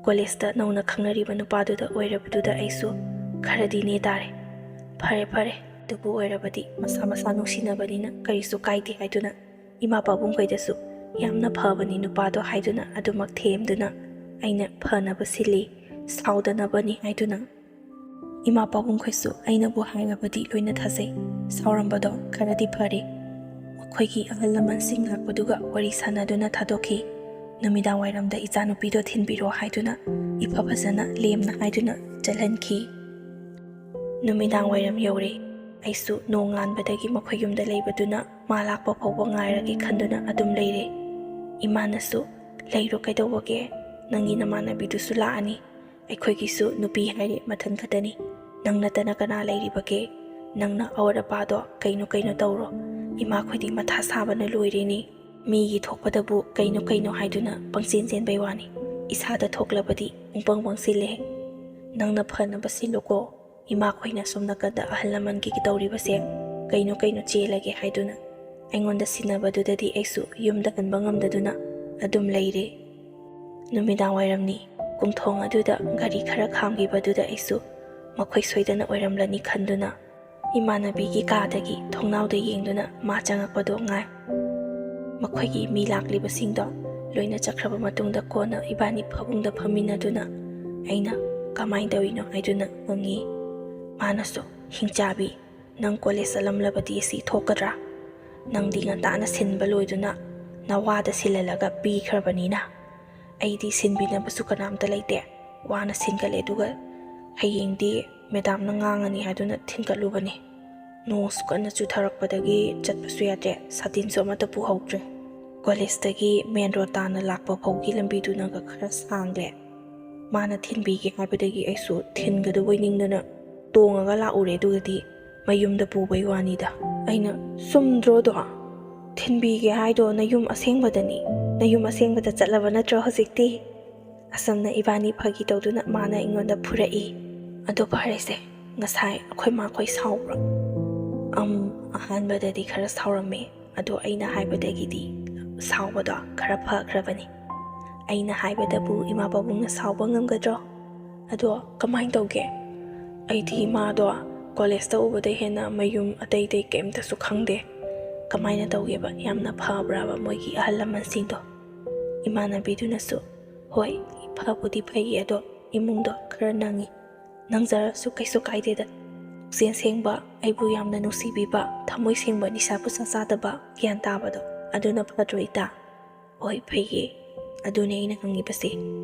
ꯀꯣꯂꯦꯖꯇ ꯅꯧꯅ ꯈꯪꯅꯔꯤꯕ ꯅꯨꯄꯥꯗꯨꯗ ꯑꯣꯏꯔꯕꯗꯨꯗ ꯑꯩꯁꯨ ꯈꯔꯗꯤ ꯅꯦ ꯇꯥꯔꯦ꯫ "ꯐꯔꯦ, ꯐꯔꯦ, ꯑꯗꯨꯕꯨ ꯑꯣꯏꯔꯕꯗꯤ ꯃꯁꯥ ꯃꯁꯥ ꯅꯨꯡꯁꯤꯅꯕꯅꯤꯅ ꯀꯔꯤꯁꯨ ꯀꯥꯏꯗꯦ" ꯍꯥꯏꯗꯨꯅ ꯏꯃꯥ ꯄꯥꯕꯨꯡꯈꯩꯗꯁꯨ "ꯌꯥꯝꯅ ꯐꯕꯅꯤ ꯅꯨꯄꯥꯗꯣ" ꯍꯥꯏꯗꯨꯅ ꯑꯗꯨꯃꯛ ꯊꯦꯝꯗꯨꯅ ꯑꯩꯅ ꯐꯅꯕ ꯁꯤꯜꯂꯤ꯫ ꯁꯥꯎꯗꯅꯕꯅꯤ ꯍꯥꯏꯗꯨꯅ ꯏꯃꯥ ꯄꯥꯕꯨꯡꯈꯣꯏꯁꯨ ꯑꯩꯅꯕꯨ ꯍꯥꯏꯔꯕꯗꯤ ꯂꯣꯏꯅ ꯊꯥꯖꯩ꯫ ꯁꯥꯎꯔꯝꯕꯗꯣ ꯈꯔꯗꯤ ꯐꯔꯦ꯫ ꯃꯈꯣꯏꯒꯤ ꯑꯍꯜ ꯂꯃꯟꯁꯤꯡ ꯂꯥꯛꯄꯗꯨꯒ ꯋꯥꯔꯤ ꯁꯥꯟꯅꯗꯨꯅ ꯊꯥꯗꯣꯛꯈꯤ꯫ ꯅꯨꯃꯤꯗꯥꯡ ꯋꯥꯏꯔꯝꯗ ꯏꯆꯥꯅꯨꯄꯤꯗꯣ ꯊꯤꯟꯕꯤꯔꯣ ꯍꯥꯏꯗꯨꯅ ꯏꯐ ꯐꯖꯅ ꯂꯦꯝꯅ ꯍꯥꯏꯗꯨꯅ ꯆꯠꯍꯟꯈꯤ꯫ ꯅꯨꯃꯤꯗꯥꯡ ꯋꯥꯏꯔꯝ ꯌꯧꯔꯦ꯫ ꯑꯩꯁꯨ ꯅꯣꯡꯉꯥꯟꯕꯗꯒꯤ ꯃꯈꯣꯏ ꯌꯨꯝꯗ ꯂꯩꯕꯗꯨꯅ ꯃꯥ ꯂꯥꯛꯄ ꯐꯥꯎꯕ ꯉꯥꯏꯔꯒꯦ ꯈꯟꯗꯨꯅ ꯑꯗꯨꯝ ꯂꯩꯔꯦ꯫ ꯏꯃꯥꯅꯁꯨ, "ꯂꯩꯔꯣ, ꯀꯩꯗꯧꯕꯒꯦ? ꯅꯪꯒꯤ ꯅꯃꯥꯟꯅꯕꯤꯗꯨꯁꯨ ꯂꯥꯛꯑꯅꯤ꯫ ꯑꯩꯈꯣꯏꯒꯤꯁꯨ ꯅꯨꯄꯤ ꯍꯥꯏꯔꯦ ꯃꯊꯟ ꯈꯛꯇꯅꯤ꯫ ꯅꯪ ꯅꯠꯇꯅ ꯀꯅꯥ ꯂꯩꯔꯤꯕꯒꯦ? ꯅꯪꯅ ꯑꯋꯥꯠ ꯑꯄꯥꯗꯣ ꯀꯩꯅꯣ ꯀꯩꯅꯣ ꯇꯧꯔꯣ꯫ ꯏꯃꯥꯈꯣꯏꯗꯤ ꯃꯊꯥ ꯁꯥꯕꯅ ꯂꯣꯏꯔꯦꯅꯦ꯫ ꯃꯤꯒꯤ ꯊꯣꯛꯄꯗꯕꯨ ꯀꯩꯅꯣ ꯀꯩꯅꯣ ꯍꯥꯏꯗꯨꯅ ꯄꯪꯆꯦꯟ ꯆꯦꯟꯕꯩ ꯋꯥꯅꯤ꯫ ꯏꯁꯥꯗ ꯊꯣꯛꯂꯕꯗꯤ ꯄꯨꯡꯄꯪ ꯄꯪꯁꯤꯜꯂꯦ꯫ ꯅꯪꯅ ꯐꯅꯕ ꯁꯤꯜꯂꯨꯀꯣ꯫ ꯏꯃꯥꯈꯣꯏꯅ ꯁꯣꯝ ꯅꯥꯀꯟꯗ ꯑꯍꯜ ꯂꯃꯟꯒꯤ ꯇꯧꯔꯤꯕꯁꯦ ꯀꯩꯅꯣ ꯀꯩꯅꯣ ꯆꯦꯜꯂꯒꯦ ꯍꯥꯏꯗꯨꯅ ꯑꯩꯉꯣꯟꯗ ꯁꯤꯟꯅꯕꯗꯨꯗꯗꯤ ꯑꯩꯁꯨ ꯌꯨꯝꯗ ꯍꯟꯕ ꯉꯝꯗꯗꯨꯅ ꯑꯗꯨꯝ ꯂꯩꯔꯦ꯫ ꯅꯨꯃꯤꯗꯥꯡ ꯋꯥꯏꯔꯝꯅꯤ꯫ ꯀꯨꯝꯊꯣꯡ ꯑꯗꯨꯗ ꯒꯥꯔꯤ ꯈꯔ ꯈꯥꯝꯈꯤꯕꯗꯨꯗ ꯑꯩꯁꯨ ꯃꯈꯣꯏ ꯁꯣꯏꯗꯅ ꯑꯣꯏꯔꯝꯂꯅꯤ ꯈꯟꯗꯨꯅ ꯏꯃꯥꯟꯅꯕꯤꯒꯤ ꯀꯥꯗꯒꯤ ꯊꯣꯡꯅꯥꯎꯗ ꯌꯦꯡꯗꯨꯅ ꯃꯥ ꯆꯪꯉꯛꯄꯗꯣ ꯉꯥꯏ꯫ ꯃꯈꯣꯏꯒꯤ ꯃꯤ ꯂꯥꯛꯂꯤꯕꯁꯤꯡꯗꯣ ꯂꯣꯏꯅ ꯆꯠꯈ꯭ꯔꯕ ꯃꯇꯨꯡꯗ ꯀꯣꯟꯅ ꯏꯕꯥꯅꯤ ꯐꯃꯨꯡꯗ ꯐꯝꯃꯤꯟꯅꯗꯨꯅ ꯑꯩꯅ "ꯀꯃꯥꯏꯅ ꯇꯧꯔꯤꯅꯣ?" ꯍꯥꯏꯗꯨꯅ ꯍꯪꯉꯤ꯫ ꯃꯥꯅꯁꯨ, "ꯍꯤꯡꯆꯥꯕꯤ, ꯅꯪ ꯀꯣꯂꯦꯖ ꯆꯠꯂꯝꯂꯕꯗꯤ ꯑꯁꯤ ꯊꯣꯛꯀꯗ꯭ꯔꯥ? ꯅꯪꯗꯤ ꯉꯟꯇꯥꯅ ꯁꯤꯟꯕ ꯂꯣꯏꯗꯨꯅ ꯅꯋꯥꯗ ꯁꯤꯜꯍꯜꯂꯒ ꯄꯤꯈ꯭ꯔꯕꯅꯤꯅ꯫ ꯑꯩꯗꯤ ꯁꯤꯟꯕꯤꯅꯕꯁꯨ ꯀꯅꯥꯝꯇ ꯂꯩꯇꯦ꯫ ꯋꯥꯅ ꯁꯤꯟꯒꯠꯂꯦ, ꯑꯗꯨꯒ ꯍꯌꯦꯡꯗꯤ ꯃꯦꯗꯥꯝꯅ ꯉꯥꯡꯉꯅꯤ ꯍꯥꯏꯗꯨꯅ ꯊꯤꯟꯒꯠꯂꯨꯕꯅꯤ꯫ ꯅꯣꯡꯁꯨ ꯀꯟꯅ ꯆꯨꯊꯔꯛꯄꯗꯒꯤ ꯆꯠꯄꯁꯨ ꯌꯥꯗ꯭ꯔꯦ, ꯁꯥꯇꯤꯟꯁꯨ ꯑꯃꯠꯇ ꯄꯨꯍꯧꯗ꯭ꯔꯦ꯫ ꯀꯣꯂꯦꯖꯇꯒꯤ ꯃꯦꯟ ꯔꯣꯗ ꯇꯥꯅ ꯂꯥꯛꯄ ꯐꯥꯎꯒꯤ ꯂꯝꯕꯤꯗꯨꯅꯒ ꯈꯔ ꯁꯥꯡꯂꯦ꯫ ꯃꯥꯅ ꯊꯤꯟꯕꯤꯒꯦ ꯍꯥꯏꯕꯗꯒꯤ ꯑꯩꯁꯨ ꯊꯤꯟꯒꯗꯕꯣꯏ ꯅꯤꯡꯗꯅ ꯇꯣꯡꯉꯒ ꯂꯥꯛꯎꯔꯦ, ꯑꯗꯨꯒꯗꯤ ꯃꯌꯨꯝꯗ ꯄꯨꯕꯩ ꯋꯥꯅꯤꯗ꯫ ꯑꯩꯅ, "ꯆꯨꯝꯗ꯭ꯔꯣꯗꯣ? ꯊꯤꯟꯕꯤꯒꯦ ꯍꯥꯏꯗꯣ ꯅꯌꯨꯝ ꯑꯁꯦꯡꯕꯗꯅꯤ꯫ ꯅꯌꯨꯝ ꯑꯁꯦꯡꯕꯗ ꯆꯠꯂꯕ ꯅꯠꯇ꯭ꯔꯣ ꯍꯧꯖꯤꯛꯇꯤ?" ꯑꯁꯨꯝꯅ ꯏꯕꯥꯅꯤ ꯐꯥꯒꯤ ꯇꯧꯗꯨꯅ ꯃꯥꯅ ꯑꯩꯉꯣꯟꯗ ꯐꯨꯔꯛꯏ꯫ "ꯑꯗꯣ ꯐꯔꯦꯁꯦ, ꯉꯁꯥꯏ ꯑꯩꯈꯣꯏ ꯃꯥꯈꯣꯏ ꯁꯥꯎꯕ꯭ꯔꯣ?" "ꯑꯝ, ꯑꯍꯥꯟꯕꯗꯗꯤ ꯈꯔ ꯁꯥꯎꯔꯝꯃꯤ, ꯑꯗꯣ ꯑꯩꯅ ꯍꯥꯏꯕꯗꯒꯤꯗꯤ ꯁꯥꯎꯕꯗꯣ ꯈꯔ ꯐꯈ꯭ꯔꯕꯅꯤ꯫ ꯑꯩꯅ ꯍꯥꯏꯕꯗꯕꯨ ꯏꯃꯥ ꯄꯥꯕꯨꯡꯅ ꯁꯥꯎꯕ ꯉꯝꯒꯗ꯭ꯔꯣ? ꯑꯗꯣ ꯀꯃꯥꯏꯅ ꯇꯧꯒꯦ? ꯑꯩꯗꯤ ꯃꯥꯗꯣ ꯀꯣꯂꯦꯖꯇ ꯎꯕꯗꯩ ꯍꯦꯟꯅ ꯃꯌꯨꯝ ꯑꯇꯩ ꯑꯇꯩ ꯀꯩꯝꯇꯁꯨ ꯈꯪꯗꯦ꯫ ꯀꯃꯥꯏꯅ ꯇꯧꯒꯦꯕ? ꯌꯥꯝꯅ ꯐꯕ꯭ꯔꯕ ꯃꯣꯏꯒꯤ ꯑꯍꯜ ꯂꯃꯟꯁꯤꯡꯗꯣ?" ꯏꯃꯥꯟꯅꯕꯤꯗꯨꯅꯁꯨ, "ꯍꯣꯏ, ꯐꯕꯨꯗꯤ ꯐꯩꯌꯦ, ꯑꯗꯣ ꯏꯃꯨꯡꯗꯣ ꯈꯔ ꯅꯪꯉꯤ꯫ ꯅꯪꯖꯔꯁꯨ ꯀꯩꯁꯨ ꯀꯥꯏꯗꯦꯗ꯫ ꯄꯨꯛꯆꯦꯜ ꯁꯦꯡꯕ, ꯑꯩꯕꯨ ꯌꯥꯝꯅ ꯅꯨꯡꯁꯤꯕꯤꯕ, ꯊꯃꯣꯏ ꯁꯦꯡꯕ, ꯅꯤꯁꯥ ꯄꯨꯁꯥ ꯆꯥꯗꯕ, ꯒ꯭ꯌꯥꯟ ꯇꯥꯕꯗꯣ, ꯑꯗꯨꯅ ꯐꯠꯇ꯭ꯔꯣ ꯏꯇꯥ?" "ꯍꯣꯏ, ꯐꯩꯌꯦ꯫ ꯑꯗꯨꯅꯦ ꯑꯩꯅ ꯍꯪꯉꯤꯕꯁꯦ꯫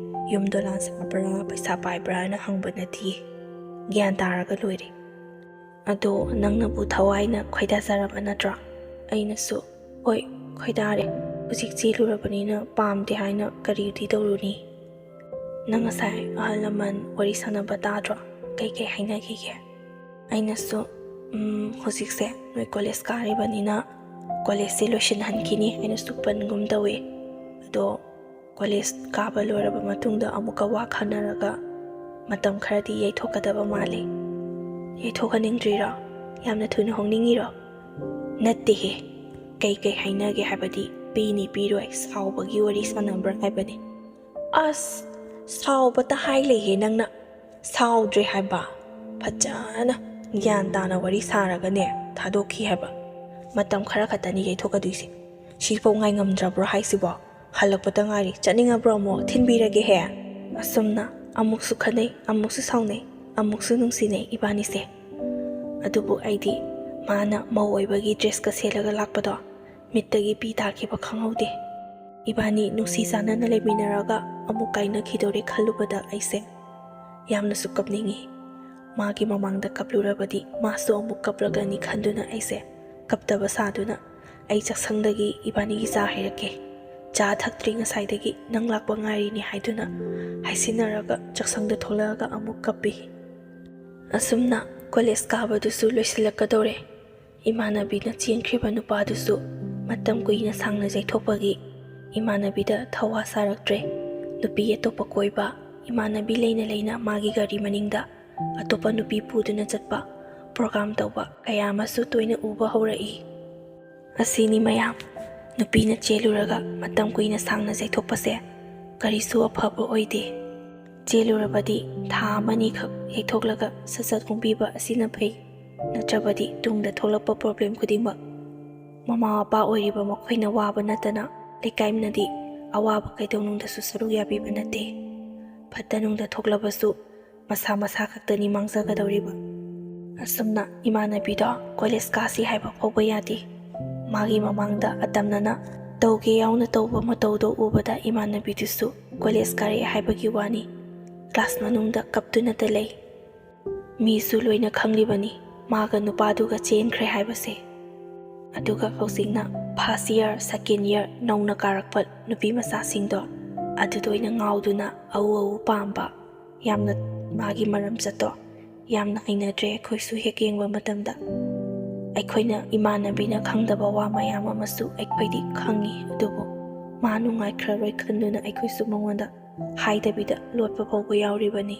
ꯌꯨꯝ ꯗꯣꯂꯥꯟ ꯁꯥꯕ꯭ꯔꯥ, ꯄꯩꯁꯥ ꯄꯥꯏꯕ꯭ꯔꯥꯅ ꯍꯪꯕ ꯅꯠꯇꯤꯌꯦ꯫ ꯒ꯭ꯌꯥꯟ ꯇꯥꯔꯒ ꯂꯣꯏꯔꯦ꯫ ꯑꯗꯣ ꯅꯪꯅꯕꯨ ꯊꯋꯥꯏꯅ ꯈꯣꯏꯗꯥꯖꯔꯕ ꯅꯠꯇ꯭ꯔꯣ?" ꯑꯩꯅꯁꯨ, "ꯍꯣꯏ, ꯈꯣꯏꯗꯥꯔꯦ꯫ ꯍꯧꯖꯤꯛ ꯆꯦꯜꯂꯨꯔꯕꯅꯤꯅ ꯄꯥꯝꯗꯦ ꯍꯥꯏꯅ ꯀꯔꯤꯗꯤ ꯇꯧꯔꯨꯅꯤ?" "ꯅꯪ ꯉꯁꯥꯏ ꯑꯍꯜ ꯂꯃꯟ ꯋꯥꯔꯤ ꯁꯥꯟꯅꯕ ꯇꯥꯗ꯭ꯔꯣ? ꯀꯩꯀꯩ ꯍꯥꯏꯅꯈꯤꯒꯦ?" ꯑꯩꯅꯁꯨ, "ꯎꯝ, ꯍꯧꯖꯤꯛꯁꯦ ꯅꯣꯏ ꯀꯣꯂꯦꯖ ꯀꯥꯔꯤꯕꯅꯤꯅ ꯀꯣꯂꯦꯖꯁꯦ ꯂꯣꯏꯁꯤꯟꯍꯟꯈꯤꯅꯤ" ꯍꯥꯏꯅꯁꯨ ꯄꯟꯒꯨꯝ ꯇꯧꯋꯦ꯫ ꯑꯗꯣ ꯀꯣꯂꯦꯖ ꯀꯥꯕ ꯂꯣꯏꯔꯕ ꯃꯇꯨꯡꯗ ꯑꯃꯨꯛꯀ ꯋꯥ ꯈꯟꯅꯔꯒ ꯃꯇꯝ ꯈꯔꯗꯤ ꯌꯩꯊꯣꯛꯀꯗꯕ ꯃꯥꯜꯂꯤ꯫ "ꯌꯩꯊꯣꯛꯍꯟꯅꯤꯡꯗ꯭ꯔꯤꯔꯣ? ꯌꯥꯝꯅ ꯊꯨꯅ ꯍꯣꯡꯅꯤꯡꯉꯤꯔꯣ?" "ꯅꯠꯇꯦꯍꯦ꯫ ꯀꯩ ꯀꯩ ꯍꯥꯏꯅꯒꯦ ꯍꯥꯏꯕꯗꯤ ꯄꯤꯅꯤ ꯄꯤꯔꯣꯏ ꯁꯥꯎꯕꯒꯤ ꯋꯥꯔꯤ ꯁꯥꯟꯅꯕ꯭ꯔꯥ ꯍꯥꯏꯕꯅꯤ꯫" "ꯑꯁ, ꯁꯥꯎꯕꯇ ꯍꯥꯏ ꯂꯩꯍꯦ ꯅꯪꯅ꯫ ꯁꯥꯎꯗ꯭ꯔꯦ ꯍꯥꯏꯕ꯫ ꯐꯖꯅ ꯒ꯭ꯌꯥꯟ ꯇꯥꯅ ꯋꯥꯔꯤ ꯁꯥꯔꯒꯅꯦ ꯊꯥꯗꯣꯛꯈꯤ ꯍꯥꯏꯕ꯫ ꯃꯇꯝ ꯈꯔ ꯈꯛꯇꯅꯤ ꯌꯩꯊꯣꯛꯀꯗꯣꯏꯁꯦ꯫ ꯁꯤꯐꯥꯎ ꯉꯥꯏ ꯉꯝꯗ꯭ꯔꯕ꯭ꯔꯣ ꯍꯥꯏꯁꯤꯕꯣ? ꯍꯜꯂꯛꯄꯗ ꯉꯥꯏꯔꯤ꯫ ꯆꯠꯅꯤꯡꯉꯕ꯭ꯔꯣ ꯑꯃꯨꯛ? ꯊꯤꯟꯕꯤꯔꯒꯦꯍꯦ?" ꯑꯁꯨꯝꯅ ꯑꯃꯨꯛꯁꯨ ꯈꯟꯅꯩ, ꯑꯃꯨꯛꯁꯨ ꯁꯥꯎꯅꯩ, ꯑꯃꯨꯛꯁꯨ ꯅꯨꯡꯁꯤꯅꯩ ꯏꯕꯥꯅꯤꯁꯦ꯫ ꯑꯗꯨꯕꯨ ꯑꯩꯗꯤ ꯃꯥꯅ ꯃꯧ ꯑꯣꯏꯕꯒꯤ ꯗ꯭ꯔꯦꯁꯀ ꯁꯦꯠꯂꯒ ꯂꯥꯛꯄꯗꯣ ꯃꯤꯠꯇꯒꯤ ꯄꯤ ꯇꯥꯈꯤꯕ ꯈꯪꯍꯧꯗꯦ꯫ ꯏꯕꯥꯅꯤ ꯅꯨꯡꯁꯤ ꯆꯥꯟꯅꯅ ꯂꯩꯃꯤꯟꯅꯔꯒ ꯑꯃꯨꯛ ꯀꯥꯏꯅꯈꯤꯗꯧꯔꯦ ꯈꯜꯂꯨꯕꯗ ꯑꯩꯁꯦ ꯌꯥꯝꯅꯁꯨ ꯀꯞꯅꯤꯡꯉꯤ꯫ ꯃꯥꯒꯤ ꯃꯃꯥꯡꯗ ꯀꯞꯂꯨꯔꯕꯗꯤ ꯃꯥꯁꯨ ꯑꯃꯨꯛ ꯀꯞꯂꯒꯅꯤ ꯈꯟꯗꯨꯅ ꯑꯩꯁꯦ ꯀꯞꯇꯕ ꯁꯥꯗꯨꯅ ꯑꯩ ꯆꯥꯛꯁꯪꯗꯒꯤ ꯏꯕꯥꯅꯤꯒꯤ ꯆꯥ ꯍꯩꯔꯛꯀꯦ, ꯆꯥ ꯊꯛꯇ꯭ꯔꯤ ꯉꯁꯥꯏꯗꯒꯤ, ꯅꯪ ꯂꯥꯛꯄ ꯉꯥꯏꯔꯤꯅꯦ ꯍꯥꯏꯗꯨꯅ ꯍꯥꯏꯁꯤꯟꯅꯔꯒ ꯆꯥꯛꯁꯪꯗ ꯊꯣꯛꯂꯛꯑꯒ ꯑꯃꯨꯛ ꯀꯞꯄꯤ꯫ ꯑꯁꯨꯝꯅ ꯀꯣꯂꯦꯖ ꯀꯥꯕꯗꯨꯁꯨ ꯂꯣꯏꯁꯤꯜꯂꯛꯀꯗꯧꯔꯦ꯫ ꯏꯃꯥꯟꯅꯕꯤꯅ ꯆꯦꯟꯈ꯭ꯔꯤꯕ ꯅꯨꯄꯥꯗꯨꯁꯨ ꯃꯇꯝ ꯀꯨꯏꯅ ꯁꯥꯡꯅ ꯌꯩꯊꯣꯛꯄꯒꯤ ꯏꯃꯥꯟꯅꯕꯤꯗ ꯊꯋꯥ ꯁꯥꯔꯛꯇ꯭ꯔꯦ꯫ ꯅꯨꯄꯤ ꯑꯇꯣꯞꯄ ꯀꯣꯏꯕ, ꯏꯃꯥꯟꯅꯕꯤ ꯂꯩꯅ ꯂꯩꯅ ꯃꯥꯒꯤ ꯒꯥꯔꯤ ꯃꯅꯤꯡꯗ ꯑꯇꯣꯞꯄ ꯅꯨꯄꯤ ꯄꯨꯗꯨꯅ ꯆꯠꯄ, ꯄ꯭ꯔꯣꯒ꯭ꯔꯥꯝ ꯇꯧꯕ ꯀꯌꯥ ꯑꯃꯁꯨ ꯇꯣꯏꯅ ꯎꯕ ꯍꯧꯔꯛꯏ꯫ ꯑꯁꯤꯅꯤ ꯃꯌꯥꯝ, ꯅꯨꯄꯤꯅ ꯆꯦꯜꯂꯨꯔꯒ ꯃꯇꯝ ꯀꯨꯏꯅ ꯁꯥꯡꯅ ꯆꯩꯊꯣꯛꯄꯁꯦ ꯀꯔꯤꯁꯨ ꯑꯐꯕ ꯑꯣꯏꯗꯦ꯫ ꯆꯦꯜꯂꯨꯔꯕꯗꯤ ꯊꯥ ꯑꯃꯅꯤꯈꯛ ꯌꯩꯊꯣꯛꯂꯒ ꯁꯠ ꯁꯠ ꯍꯣꯡꯕꯤꯕ ꯑꯁꯤꯅ ꯐꯩ꯫ ꯅꯠꯇ꯭ꯔꯕꯗꯤ ꯇꯨꯡꯗ ꯊꯣꯛꯂꯛꯄ ꯄ꯭ꯔꯣꯕ꯭ꯂꯦꯝ ꯈꯨꯗꯤꯡꯃꯛ ꯃꯃꯥ ꯃꯄꯥ ꯑꯣꯏꯔꯤꯕ ꯃꯈꯣꯏꯅ ꯋꯥꯕ ꯅꯠꯇꯅ ꯂꯩꯀꯥꯏꯅꯗꯤ ꯑꯋꯥꯕ ꯀꯩꯗꯧꯅꯨꯡꯗꯁꯨ ꯁꯔꯨꯛ ꯌꯥꯕꯤꯕ ꯅꯠꯇꯦ꯫ ꯐꯠꯇ ꯅꯨꯡꯗ ꯊꯣꯛꯂꯕꯁꯨ ꯃꯁꯥ ꯃꯁꯥ ꯈꯛꯇꯅꯤ ꯃꯥꯡꯖꯒꯗꯧꯔꯤꯕ꯫ ꯑꯁꯨꯝꯅ ꯏꯃꯥꯟꯅꯕꯤꯗꯣ ꯀꯣꯂꯦꯖ ꯀꯥꯁꯤ ꯍꯥꯏꯕ ꯐꯥꯎꯕ ꯌꯥꯗꯦ꯫ ꯃꯥꯒꯤ ꯃꯃꯥꯡꯗ ꯑꯇꯝꯅꯅ ꯇꯧꯒꯦ ꯌꯥꯎꯅ ꯇꯧꯕ ꯃꯇꯧꯗꯣ ꯎꯕꯗ ꯏꯃꯥꯟꯅꯕꯤꯗꯨꯁꯨ ꯀꯣꯂꯦꯖ ꯀꯥꯔꯛꯑꯦ ꯍꯥꯏꯕꯒꯤ ꯋꯥꯅꯤ, ꯀ꯭ꯂꯥꯁ ꯃꯅꯨꯡꯗ ꯀꯞꯇꯨꯅꯇ ꯂꯩ꯫ ꯃꯤꯁꯨ ꯂꯣꯏꯅ ꯈꯪꯂꯤꯕꯅꯤ ꯃꯥꯒ ꯅꯨꯄꯥꯗꯨꯒ ꯆꯦꯟꯈ꯭ꯔꯦ ꯍꯥꯏꯕꯁꯦ꯫ ꯑꯗꯨꯒ ꯍꯧꯖꯤꯛꯅ ꯐꯥꯔꯁ ꯏꯌꯥꯔ, ꯁꯦꯀꯦꯟ ꯏꯌꯥꯔ ꯅꯧꯅ ꯀꯥꯔꯛꯄ ꯅꯨꯄꯤ ꯃꯆꯥꯁꯤꯡꯗꯣ ꯑꯗꯨꯗ ꯑꯣꯏꯅ ꯉꯥꯎꯗꯨꯅ ꯑꯎ ꯑꯎ ꯄꯥꯝꯕ, ꯌꯥꯝꯅ ꯃꯥꯒꯤ ꯃꯔꯝꯆꯠꯇꯣ ꯌꯥꯝꯅ ꯍꯩꯅꯗ꯭ꯔꯦ꯫ ꯑꯩꯈꯣꯏꯁꯨ ꯍꯦꯛ ꯌꯦꯡꯕ ꯃꯇꯝꯗ ꯑꯩꯈꯣꯏꯅ ꯏꯃꯥꯟꯅꯕꯤꯅ ꯈꯪꯗꯕ ꯋꯥ ꯃꯌꯥꯝ ꯑꯃꯁꯨ ꯑꯩꯈꯣꯏꯗꯤ ꯈꯪꯉꯤ, ꯑꯗꯨꯕꯨ ꯃꯥ ꯅꯨꯡꯉꯥꯏꯈ꯭ꯔꯔꯣꯏ ꯈꯟꯗꯨꯅ ꯑꯩꯈꯣꯏꯁꯨ ꯃꯉꯣꯟꯗ ꯍꯥꯏꯗꯕꯤꯗ ꯂꯣꯠꯄ ꯐꯥꯎꯕ ꯌꯥꯎꯔꯤꯕꯅꯤ꯫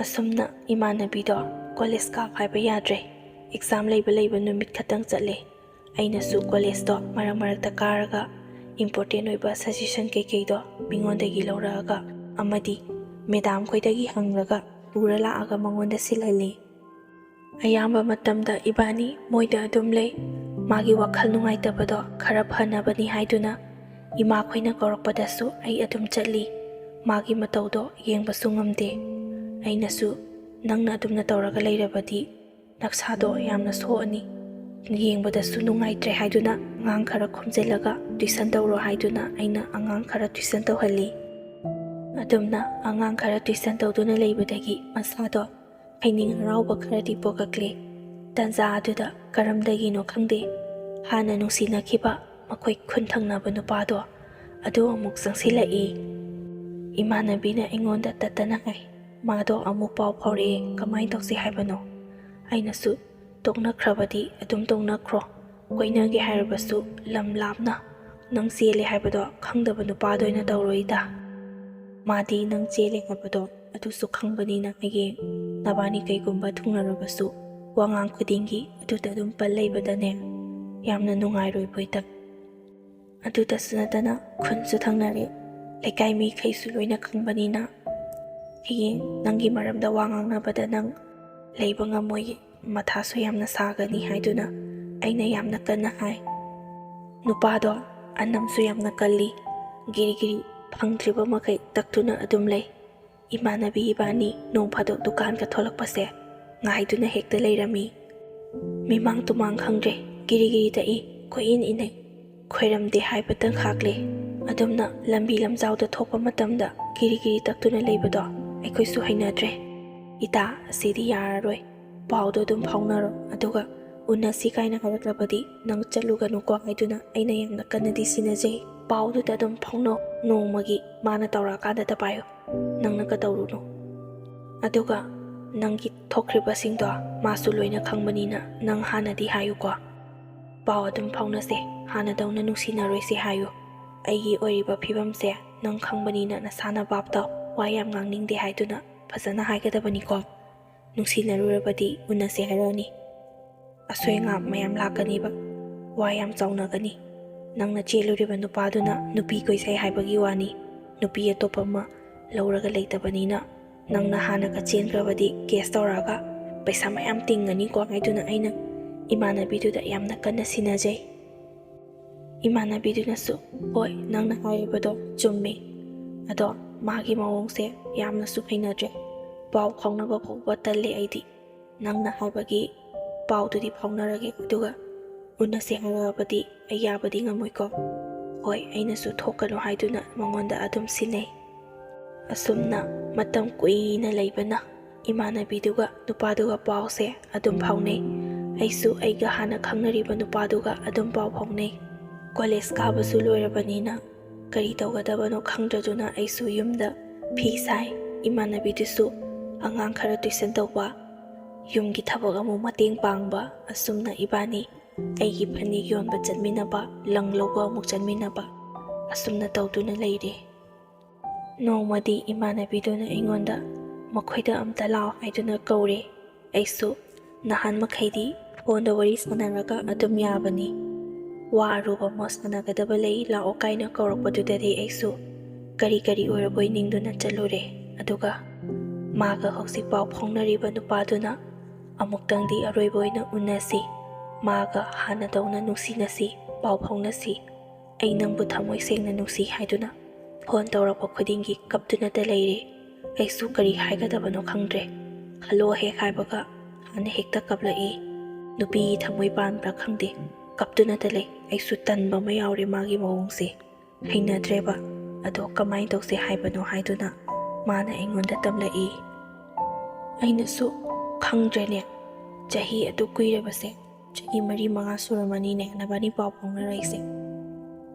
ꯑꯁꯨꯝꯅ ꯏꯃꯥꯟꯅꯕꯤꯗꯣ ꯀꯣꯂꯦꯖ ꯀꯥꯕ ꯍꯥꯏꯕ ꯌꯥꯗ꯭ꯔꯦ, ꯑꯦꯛꯖꯥꯝ ꯂꯩꯕ ꯂꯩꯕ ꯅꯨꯃꯤꯠ ꯈꯛꯇꯪ ꯆꯠꯂꯦ꯫ ꯑꯩꯅꯁꯨ ꯀꯣꯂꯦꯖꯇꯣ ꯃꯔꯛ ꯃꯔꯛꯇ ꯀꯥꯔꯒ ꯏꯝꯄꯣꯔꯇꯦꯟ ꯑꯣꯏꯕ ꯁꯖꯦꯁꯟ ꯀꯩꯀꯩꯗꯣ ꯃꯤꯉꯣꯟꯗꯒꯤ ꯂꯧꯔꯛꯑꯒ ꯑꯃꯗꯤ ꯃꯦꯗꯥꯝ ꯈꯣꯏꯗꯒꯤ ꯍꯪꯂꯒ ꯄꯨꯔ ꯂꯥꯛꯑꯒ ꯃꯉꯣꯟꯗ ꯁꯤꯜꯍꯜꯂꯤ꯫ ꯑꯌꯥꯝꯕ ꯃꯇꯝꯗ ꯏꯕꯥꯅꯤ ꯃꯣꯏꯗ ꯑꯗꯨꯝ ꯂꯩ꯫ ꯃꯥꯒꯤ ꯋꯥꯈꯜ ꯅꯨꯡꯉꯥꯏꯇꯕꯗꯣ ꯈꯔ ꯐꯅꯕꯅꯤ ꯍꯥꯏꯗꯨꯅ ꯏꯃꯥꯈꯣꯏꯅ ꯀꯧꯔꯛꯄꯗꯁꯨ ꯑꯩ ꯑꯗꯨꯝ ꯆꯠꯂꯤ꯫ ꯃꯥꯒꯤ ꯃꯇꯧꯗꯣ ꯌꯦꯡꯕꯁꯨ ꯉꯝꯗꯦ꯫ ꯑꯩꯅꯁꯨ, "ꯅꯪꯅ ꯑꯗꯨꯝꯅ ꯇꯧꯔꯒ ꯂꯩꯔꯕꯗꯤ ꯅꯁꯥꯗꯣ ꯌꯥꯝꯅ ꯁꯣꯛꯑꯅꯤ, ꯌꯦꯡꯕꯗꯁꯨ ꯅꯨꯡꯉꯥꯏꯇ꯭ꯔꯦ" ꯍꯥꯏꯗꯨꯅ ꯑꯉꯥꯡ ꯈꯔ ꯈꯣꯝꯖꯤꯜꯂꯒ ꯇ꯭ꯌꯨꯁꯟ ꯇꯧꯔꯣ ꯍꯥꯏꯗꯨꯅ ꯑꯩꯅ ꯑꯉꯥꯡ ꯈꯔ ꯇ꯭ꯌꯨꯁꯟ ꯇꯧꯍꯜꯂꯤ꯫ ꯑꯗꯨꯝꯅ ꯑꯉꯥꯡ ꯈꯔ ꯇ꯭ꯌꯨꯁꯟ ꯇꯧꯗꯨꯅ ꯂꯩꯕꯗꯒꯤ ꯃꯁꯥꯗꯣ ꯍꯩꯅꯤꯡ ꯍꯔꯥꯎꯕ ꯈꯔꯗꯤ ꯄꯣꯛꯂꯛꯂꯦ꯫ ꯇꯟꯖꯥ ꯑꯗꯨꯗ ꯀꯔꯝꯗꯒꯤꯅꯣ ꯈꯪꯗꯦ, ꯍꯥꯟꯅ ꯅꯨꯡꯁꯤꯅꯈꯤꯕ ꯃꯈꯣꯏ ꯈꯨꯟ ꯊꯪꯅꯕ ꯅꯨꯄꯥꯗꯣ ꯑꯗꯨ ꯑꯃꯨꯛ ꯆꯪꯁꯤꯜꯂꯛꯏ꯫ ꯏꯃꯥꯟꯅꯕꯤꯅ ꯑꯩꯉꯣꯟꯗ ꯇꯠꯇꯅ ꯍꯥꯏ, "ꯃꯥꯗꯣ ꯑꯃꯨꯛ ꯄꯥꯎ ꯐꯥꯎꯔꯛꯑꯦ, ꯀꯃꯥꯏꯅ ꯇꯧꯁꯤ ꯍꯥꯏꯕꯅꯣ?" ꯑꯩꯅꯁꯨ, "ꯇꯣꯛꯅꯈ꯭ꯔꯕꯗꯤ ꯑꯗꯨꯝ ꯇꯣꯛꯅꯈ꯭ꯔꯣ, ꯀꯣꯏꯅꯒꯦ ꯍꯥꯏꯔꯕꯁꯨ ꯂꯝ ꯂꯥꯞꯅ ꯅꯪ ꯆꯦꯜꯂꯦ ꯍꯥꯏꯕꯗꯣ ꯈꯪꯗꯕ ꯅꯨꯄꯥꯗ ꯑꯣꯏꯅ ꯇꯧꯔꯣꯏꯗ꯫ ꯃꯥꯗꯤ ꯅꯪ ꯆꯦꯜꯂꯦ ꯍꯥꯏꯕꯗꯣ ꯑꯗꯨꯁꯨ ꯈꯪꯕꯅꯤꯅ꯫ ꯍꯌꯦꯡ ꯅꯕꯥꯅꯤ ꯀꯩꯒꯨꯝꯕ ꯊꯨꯡꯅꯔꯕꯁꯨ ꯋꯥꯉꯥꯡ ꯈꯨꯗꯤꯡꯒꯤ ꯑꯗꯨꯗ ꯑꯗꯨꯝ ꯄꯜ ꯂꯩꯕꯗꯅꯦ ꯌꯥꯝꯅ ꯅꯨꯡꯉꯥꯏꯔꯣꯏ ꯕꯣꯏꯇꯛ꯫ ꯑꯗꯨꯗꯁꯨ ꯅꯠꯇꯅ ꯈꯨꯟꯁꯨ ꯊꯪꯅꯔꯦ, ꯂꯩꯀꯥꯏ ꯃꯤꯈꯩꯁꯨ ꯂꯣꯏꯅ ꯈꯪꯕꯅꯤꯅ꯫ ꯍꯌꯦꯡ ꯅꯪꯒꯤ ꯃꯔꯝꯗ ꯋꯥ ꯉꯥꯡꯅꯕꯗ ꯅꯪ ꯂꯩꯕ ꯉꯝꯃꯣꯏ, ꯃꯊꯥꯁꯨ ꯌꯥꯝꯅ ꯁꯥꯒꯅꯤ ꯍꯥꯏꯗꯨꯅ ꯑꯩꯅ ꯌꯥꯝꯅ ꯀꯟꯅ ꯍꯥꯏ꯫ ꯅꯨꯄꯥꯗꯣ ꯑꯅꯝꯁꯨ ꯌꯥꯝꯅ ꯀꯜꯂꯤ, ꯒꯤꯔꯤ ꯒꯤꯔꯤ ꯐꯪꯗ꯭ꯔꯤꯕ ꯃꯈꯩ ꯇꯛꯇꯨꯅ ꯑꯗꯨꯝ ꯂꯩ꯫ ꯏꯃꯥꯟꯅꯕꯤ ꯏꯕꯥꯅꯤ ꯅꯣꯡ ꯐꯥꯗꯣꯛ ꯗꯨꯀꯥꯟꯒ ꯊꯣꯛꯂꯛꯄꯁꯦ ꯉꯥꯏꯗꯨꯅ ꯍꯦꯛꯇ ꯂꯩꯔꯝꯃꯤ꯫ ꯃꯤꯃꯥꯡ ꯇꯨꯃꯥꯡ ꯈꯪꯗ꯭ꯔꯦ, ꯒꯤꯔꯤ ꯒꯤꯔꯤ ꯇꯛꯏ, ꯀꯣꯏꯏꯟ ꯏꯟꯅꯩ꯫ ꯈꯣꯏꯔꯝꯗꯦ ꯍꯥꯏꯕꯇꯪ ꯈꯥꯛꯂꯦ꯫ ꯑꯗꯨꯝꯅ ꯂꯝꯕꯤ ꯂꯝꯖꯥꯎꯗ ꯊꯣꯛꯄ ꯃꯇꯝꯗ ꯒꯤꯔꯤ ꯒꯤꯔꯤ ꯇꯛꯇꯨꯅ ꯂꯩꯕꯗꯣ ꯑꯩꯈꯣꯏꯁꯨ ꯍꯩꯅꯗ꯭ꯔꯦ꯫ ꯏꯇꯥ, ꯑꯁꯤꯗꯤ ꯌꯥꯔꯔꯣꯏ꯫ ꯄꯥꯎꯗꯣ ꯑꯗꯨꯝ ꯐꯥꯎꯅꯔꯣ, ꯑꯗꯨꯒ ꯎꯅꯁꯤ ꯀꯥꯏꯅ ꯍꯥꯏꯔꯛꯂꯕꯗꯤ ꯅꯪ ꯆꯠꯂꯨꯒꯅꯨꯀꯣ ꯍꯥꯏꯗꯨꯅ ꯑꯩꯅ ꯌꯥꯝꯅ ꯀꯟꯅꯗꯤ ꯁꯤꯟꯅꯖꯩ꯫ ꯄꯥꯎꯗꯨꯗ ꯑꯗꯨꯝ ꯐꯥꯎꯅꯧ, ꯅꯣꯡꯃꯒꯤ ꯃꯥꯅ ꯇꯧꯔꯛꯑꯀꯥꯟꯗꯇ ꯄꯥꯏꯌꯨ, ꯅꯪꯅ ꯀꯇꯧꯔꯨꯅꯨ꯫ ꯑꯗꯨꯒ ꯅꯪꯒꯤ ꯊꯣꯛꯈ꯭ꯔꯤꯕꯁꯤꯡꯗꯣ ꯃꯥꯁꯨ ꯂꯣꯏꯅ ꯈꯪꯕꯅꯤꯅ ꯅꯪ ꯍꯥꯟꯅꯗꯤ ꯍꯥꯏꯌꯨꯀꯣ꯫ ꯄꯥꯎ ꯑꯗꯨꯝ ꯐꯥꯎꯅꯁꯦ, ꯍꯥꯟꯅꯗꯧꯅ ꯅꯨꯡꯁꯤꯅꯔꯣꯏꯁꯦ ꯍꯥꯏꯌꯨ꯫ ꯑꯩꯒꯤ ꯑꯣꯏꯔꯤꯕ ꯐꯤꯕꯝꯁꯦ ꯅꯪ ꯈꯪꯕꯅꯤꯅ ꯅꯁꯥꯅ ꯚꯥꯞ ꯇꯥꯎ, ꯋꯥ ꯌꯥꯝ ꯉꯥꯡꯅꯤꯡꯗꯦ ꯍꯥꯏꯗꯨꯅ ꯐꯖꯅ ꯍꯥꯏꯒꯗꯕꯅꯤꯀꯣ꯫ ꯅꯨꯡꯁꯤꯅꯔꯨꯔꯕꯗꯤ ꯎꯅꯁꯦ ꯍꯥꯏꯔꯛꯑꯅꯤ꯫ ꯑꯁꯣꯏ ꯑꯉꯥꯝ ꯃꯌꯥꯝ ꯂꯥꯛꯀꯅꯤꯕ, ꯋꯥ ꯌꯥꯝ ꯆꯥꯎꯅꯒꯅꯤ꯫ ꯅꯪꯅ ꯆꯦꯜꯂꯨꯔꯤꯕ ꯅꯨꯄꯥꯗꯨꯅ ꯅꯨꯄꯤ ꯀꯣꯏꯖꯩ ꯍꯥꯏꯕꯒꯤ ꯋꯥꯅꯤ, ꯅꯨꯄꯤ ꯑꯇꯣꯞꯄ ꯑꯃ ꯂꯧꯔꯒ ꯂꯩꯇꯕꯅꯤꯅ꯫ ꯅꯪꯅ ꯍꯥꯟꯅꯒ ꯆꯦꯟꯈ꯭ꯔꯕꯗꯤ ꯀꯦꯁ ꯇꯧꯔꯛꯑꯒ ꯄꯩꯁꯥ ꯃꯌꯥꯝ ꯇꯤꯡꯒꯅꯤꯀꯣ ꯍꯥꯏꯗꯨꯅ ꯑꯩꯅ ꯏꯃꯥꯟꯅꯕꯤꯗꯨꯗ ꯌꯥꯝꯅ ꯀꯟꯅ ꯁꯤꯟꯅꯖꯩ꯫ ꯏꯃꯥꯟꯅꯕꯤꯗꯨꯅꯁꯨ, "ꯍꯣꯏ, ꯅꯪꯅ ꯍꯥꯏꯔꯤꯕꯗꯣ ꯆꯨꯝꯃꯤ, ꯑꯗꯣ ꯃꯥꯒꯤ ꯃꯑꯣꯡꯁꯦ ꯌꯥꯝꯅꯁꯨ ꯍꯩꯅꯗ꯭ꯔꯦ, ꯄꯥꯎ ꯐꯥꯎꯅꯕ ꯐꯥꯎꯕ ꯇꯜꯂꯦ ꯑꯩꯗꯤ꯫ ꯅꯪꯅ ꯍꯥꯏꯕꯒꯤ ꯄꯥꯎꯗꯨꯗꯤ ꯐꯥꯎꯅꯔꯒꯦ, ꯑꯗꯨꯒ ꯎꯅꯁꯦ ꯍꯥꯏꯔꯛꯑꯕꯗꯤ ꯑꯩ ꯌꯥꯕꯗꯤ ꯉꯝꯃꯣꯏꯀꯣ꯫ ꯍꯣꯏ, ꯑꯩꯅꯁꯨ ꯊꯣꯛꯀꯅꯨ ꯍꯥꯏꯗꯨꯅ ꯃꯉꯣꯟꯗ ꯑꯗꯨꯝ ꯁꯤꯟꯅꯩ"꯫ ꯑꯁꯨꯝꯅ ꯃꯇꯝ ꯀꯨꯏꯅ ꯂꯩꯕꯅ ꯏꯃꯥꯟꯅꯕꯤꯗꯨꯒ ꯅꯨꯄꯥꯗꯨꯒ ꯄꯥꯎꯁꯦ ꯑꯗꯨꯝ ꯐꯥꯎꯅꯩ꯫ ꯑꯩꯁꯨ ꯑꯩꯒ ꯍꯥꯟꯅ ꯈꯪꯅꯔꯤꯕ ꯅꯨꯄꯥꯗꯨꯒ ꯑꯗꯨꯝ ꯄꯥꯎ ꯐꯥꯎꯅꯩ꯫ ꯀꯣꯂꯦꯖ ꯀꯥꯕꯁꯨ ꯂꯣꯏꯔꯕꯅꯤꯅ ꯀꯔꯤ ꯇꯧꯒꯗꯕꯅꯣ ꯈꯪꯗ꯭ꯔꯗꯨꯅ ꯑꯩꯁꯨ ꯌꯨꯝꯗ ꯐꯤ ꯁꯥꯏ꯫ ꯏꯃꯥꯟꯅꯕꯤꯗꯨꯁꯨ ꯑꯉꯥꯡ ꯈꯔ ꯇꯨꯏꯁꯟ ꯇꯧꯕ, ꯌꯨꯝꯒꯤ ꯊꯕꯛ ꯑꯃꯨꯛ ꯃꯇꯦꯡ ꯄꯥꯡꯕ, ꯑꯁꯨꯝꯅ ꯏꯕꯥꯅꯤ ꯑꯩꯒꯤ ꯐꯅꯦꯛ ꯌꯣꯟꯕ ꯆꯠꯃꯤꯟꯅꯕ, ꯂꯪ ꯂꯧꯕ ꯑꯃꯨꯛ ꯆꯠꯃꯤꯟꯅꯕ, ꯑꯁꯨꯝꯅ ꯇꯧꯗꯨꯅ ꯂꯩꯔꯦ꯫ ꯅꯣꯡꯃꯗꯤ ꯏꯃꯥꯟꯅꯕꯤꯗꯨꯅ ꯑꯩꯉꯣꯟꯗ ꯃꯈꯣꯏꯗ ꯑꯝꯇ ꯂꯥꯛꯑꯣ ꯍꯥꯏꯗꯨꯅ ꯀꯧꯔꯦ꯫ ꯑꯩꯁꯨ ꯅꯍꯥꯟ ꯃꯈꯩꯗꯤ ꯐꯣꯟꯗ ꯋꯥꯔꯤ ꯁꯥꯟꯅꯔꯒ ꯑꯗꯨꯝ ꯌꯥꯕꯅꯤ꯫ ꯋꯥ ꯑꯔꯨꯕ ꯑꯃ ꯁꯥꯟꯅꯒꯗꯕ ꯂꯩ, ꯂꯥꯛꯑꯣ ꯀꯥꯏꯅ ꯀꯧꯔꯛꯄꯗꯨꯗꯗꯤ ꯑꯩꯁꯨ ꯀꯔꯤ ꯀꯔꯤ ꯑꯣꯏꯔꯕꯣꯏ ꯅꯤꯡꯗꯨꯅ ꯆꯠꯂꯨꯔꯦ꯫ ꯑꯗꯨꯒ ꯃꯥꯒ ꯍꯧꯖꯤꯛ ꯄꯥꯎ ꯐꯥꯎꯅꯔꯤꯕ ꯅꯨꯄꯥꯗꯨꯅ ꯑꯃꯨꯛꯇꯪꯗꯤ ꯑꯔꯣꯏꯕ ꯑꯣꯏꯅ ꯎꯅꯁꯤ, ꯃꯥꯒ ꯍꯥꯟꯅꯗꯧꯅ ꯅꯨꯡꯁꯤꯅꯁꯤ, ꯄꯥꯎ ꯐꯥꯎꯅꯁꯤ, ꯑꯩ ꯅꯪꯕꯨ ꯊꯃꯣꯏ ꯁꯦꯡꯅ ꯅꯨꯡꯁꯤ ꯍꯥꯏꯗꯨꯅ ꯐꯣꯟ ꯇꯧꯔꯛꯄ ꯈꯨꯗꯤꯡꯒꯤ ꯀꯞꯇꯨꯅꯇ ꯂꯩꯔꯦ꯫ ꯑꯩꯁꯨ ꯀꯔꯤ ꯍꯥꯏꯒꯗꯕꯅꯣ ꯈꯪꯗ꯭ꯔꯦ꯫ ꯍꯜꯂꯣ ꯍꯦꯛ ꯍꯥꯏꯕꯒ ꯍꯥꯟꯅ ꯍꯦꯛꯇ ꯀꯞꯂꯛꯏ꯫ ꯅꯨꯄꯤꯒꯤ ꯊꯃꯣꯏ ꯄꯥꯟꯕ꯭ꯔꯥ ꯈꯪꯗꯦ, ꯀꯞꯇꯨꯅꯇ ꯂꯩ꯫ ꯑꯩꯁꯨ ꯇꯟꯕ ꯑꯃ ꯌꯥꯎꯔꯦ ꯃꯥꯒꯤ ꯃꯑꯣꯡꯁꯦ꯫ ꯍꯩꯅꯗ꯭ꯔꯦꯕ꯫ ꯑꯗꯣ ꯀꯃꯥꯏꯅ ꯇꯧꯁꯦ ꯍꯥꯏꯕꯅꯣ ꯍꯥꯏꯗꯨꯅ ꯃꯥꯅ ꯑꯩꯉꯣꯟꯗ ꯇꯝꯂꯛꯏ꯫ ꯑꯩꯅꯁꯨ ꯈꯪꯗ꯭ꯔꯦꯅꯦ, ꯆꯍꯤ ꯑꯗꯨ ꯀꯨꯏꯔꯕꯁꯦ, ꯆꯍꯤ ꯃꯔꯤ ꯃꯉꯥ ꯁꯨꯔꯝꯃꯅꯤꯅꯦ ꯅꯕꯥꯅꯤ ꯄꯥꯎ ꯐꯥꯎꯅꯔꯛꯏꯁꯦ꯫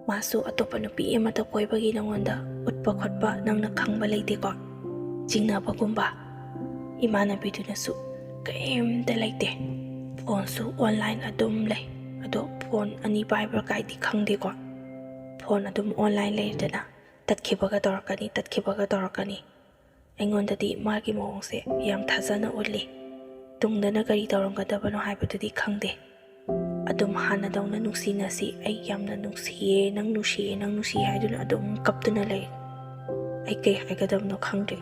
ꯃꯥꯁꯨ ꯑꯇꯣꯞꯄ ꯅꯨꯄꯤ ꯑꯃꯗ ꯀꯣꯏꯕꯒꯤ ꯅꯉꯣꯟꯗ ꯎꯠꯄ ꯈꯣꯠꯄ ꯅꯪꯅ ꯈꯪꯕ ꯂꯩꯇꯦꯀꯣ? ꯆꯤꯡꯅꯕꯒꯨꯝꯕ? ꯏꯃꯥꯟꯅꯕꯤꯗꯨꯅꯁꯨ ꯀꯔꯤꯝꯇ ꯂꯩꯇꯦ, ꯐꯣꯟꯁꯨ ꯑꯣꯟꯂꯥꯏꯟ ꯑꯗꯨꯝ ꯂꯩ꯫ ꯑꯗꯣ ꯐꯣꯟ ꯑꯅꯤ ꯄꯥꯏꯕ꯭ꯔꯥ ꯀꯥꯏꯗꯤ ꯈꯪꯗꯦꯀꯣ, ꯐꯣꯟ ꯑꯗꯨꯝ ꯑꯣꯟꯂꯥꯏꯟ ꯂꯩꯔꯗꯅ ꯇꯠꯈꯤꯕꯒ ꯇꯧꯔꯛꯀꯅꯤ, ꯇꯠꯈꯤꯕꯒ ꯇꯧꯔꯛꯀꯅꯤ꯫ ꯑꯩꯉꯣꯟꯗꯗꯤ ꯃꯥꯒꯤ ꯃꯑꯣꯡꯁꯦ ꯌꯥꯝ ꯊꯥꯖꯅ ꯎꯠꯂꯤ꯫ ꯇꯨꯡꯗꯅ ꯀꯔꯤ ꯇꯧꯔꯝꯒꯗꯕꯅꯣ ꯍꯥꯏꯕꯗꯨꯗꯤ ꯈꯪꯗꯦ꯫ ꯑꯗꯨꯝ ꯍꯥꯟꯅꯗꯧꯅ ꯅꯨꯡꯁꯤꯅꯁꯤ, ꯑꯩ ꯌꯥꯝꯅ ꯅꯨꯡꯁꯤꯌꯦ, ꯅꯪ ꯅꯨꯡꯁꯤꯌꯦ, ꯅꯪ ꯅꯨꯡꯁꯤꯌꯦ ꯍꯥꯏꯗꯨꯅ ꯑꯗꯨꯝ ꯀꯞꯇꯨꯅ ꯂꯩ꯫ ꯑꯩ ꯀꯩ ꯍꯥꯏꯒꯗꯕꯅꯣ ꯈꯪꯗ꯭ꯔꯦ꯫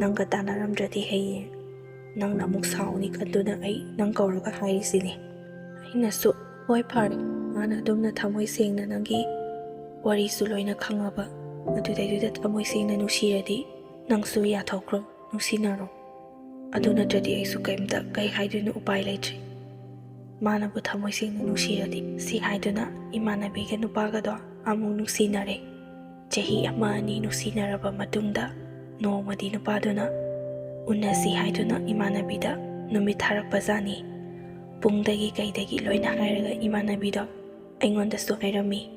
ꯅꯪꯒ ꯇꯥꯟꯅꯔꯝꯗ꯭ꯔꯗꯤ ꯍꯌꯦꯡ ꯅꯪꯅ ꯑꯃꯨꯛ ꯁꯥꯎꯅꯤ ꯈꯟꯗꯨꯅ ꯑꯩ ꯅꯪ ꯀꯧꯔꯒ ꯍꯥꯏꯔꯤꯁꯤꯅꯤ꯫ ꯑꯩꯅꯁꯨ, "ꯍꯣꯏ ꯐꯔꯦ, ꯃꯥꯅ ꯑꯗꯨꯝꯅ ꯊꯃꯣꯏ ꯁꯦꯡꯅ ꯅꯪꯒꯤ ꯋꯥꯔꯤꯁꯨ ꯂꯣꯏꯅ ꯈꯪꯉꯕ, ꯑꯗꯨꯗꯩꯗꯨꯗ ꯊꯃꯣꯏ ꯁꯦꯡꯅ ꯅꯨꯡꯁꯤꯔꯗꯤ ꯅꯪꯁꯨ ꯌꯥꯊꯣꯛꯈ꯭ꯔꯣ, ꯅꯨꯡꯁꯤꯅꯔꯣ꯫ ꯑꯗꯨ ꯅꯠꯇ꯭ꯔꯗꯤ ꯑꯩꯁꯨ ꯀꯩꯝꯇ ꯀꯩ ꯍꯥꯏꯗꯣꯏꯅꯣ, ꯎꯄꯥꯏ ꯂꯩꯇ꯭ꯔꯦ꯫ ꯃꯥꯅꯕꯨ ꯊꯃꯣꯏ ꯁꯦꯡꯅ ꯅꯨꯡꯁꯤꯔꯗꯤ", ꯁꯤ ꯍꯥꯏꯗꯨꯅ ꯏꯃꯥꯟꯅꯕꯤꯒ ꯅꯨꯄꯥꯒꯗꯣ ꯑꯃꯨꯛ ꯅꯨꯡꯁꯤꯅꯔꯦ꯫ ꯆꯍꯤ ꯑꯃ ꯑꯅꯤ ꯅꯨꯡꯁꯤꯅꯔꯕ ꯃꯇꯨꯡꯗ ꯅꯣꯡꯃꯗꯤ ꯅꯨꯄꯥꯗꯨꯅ ꯎꯅꯁꯤ ꯍꯥꯏꯗꯨꯅ ꯏꯃꯥꯟꯅꯕꯤꯗ ꯅꯨꯃꯤꯠ ꯊꯥꯔꯛꯄꯖꯥꯠꯅꯤ꯫ ꯄꯨꯡꯗꯒꯤ ꯀꯩꯗꯒꯤ ꯂꯣꯏꯅ ꯍꯥꯏꯔꯒ ꯏꯃꯥꯟꯅꯕꯤꯗꯣ ꯑꯩꯉꯣꯟꯗꯁꯨ ꯍꯥꯏꯔꯝꯃꯤ꯫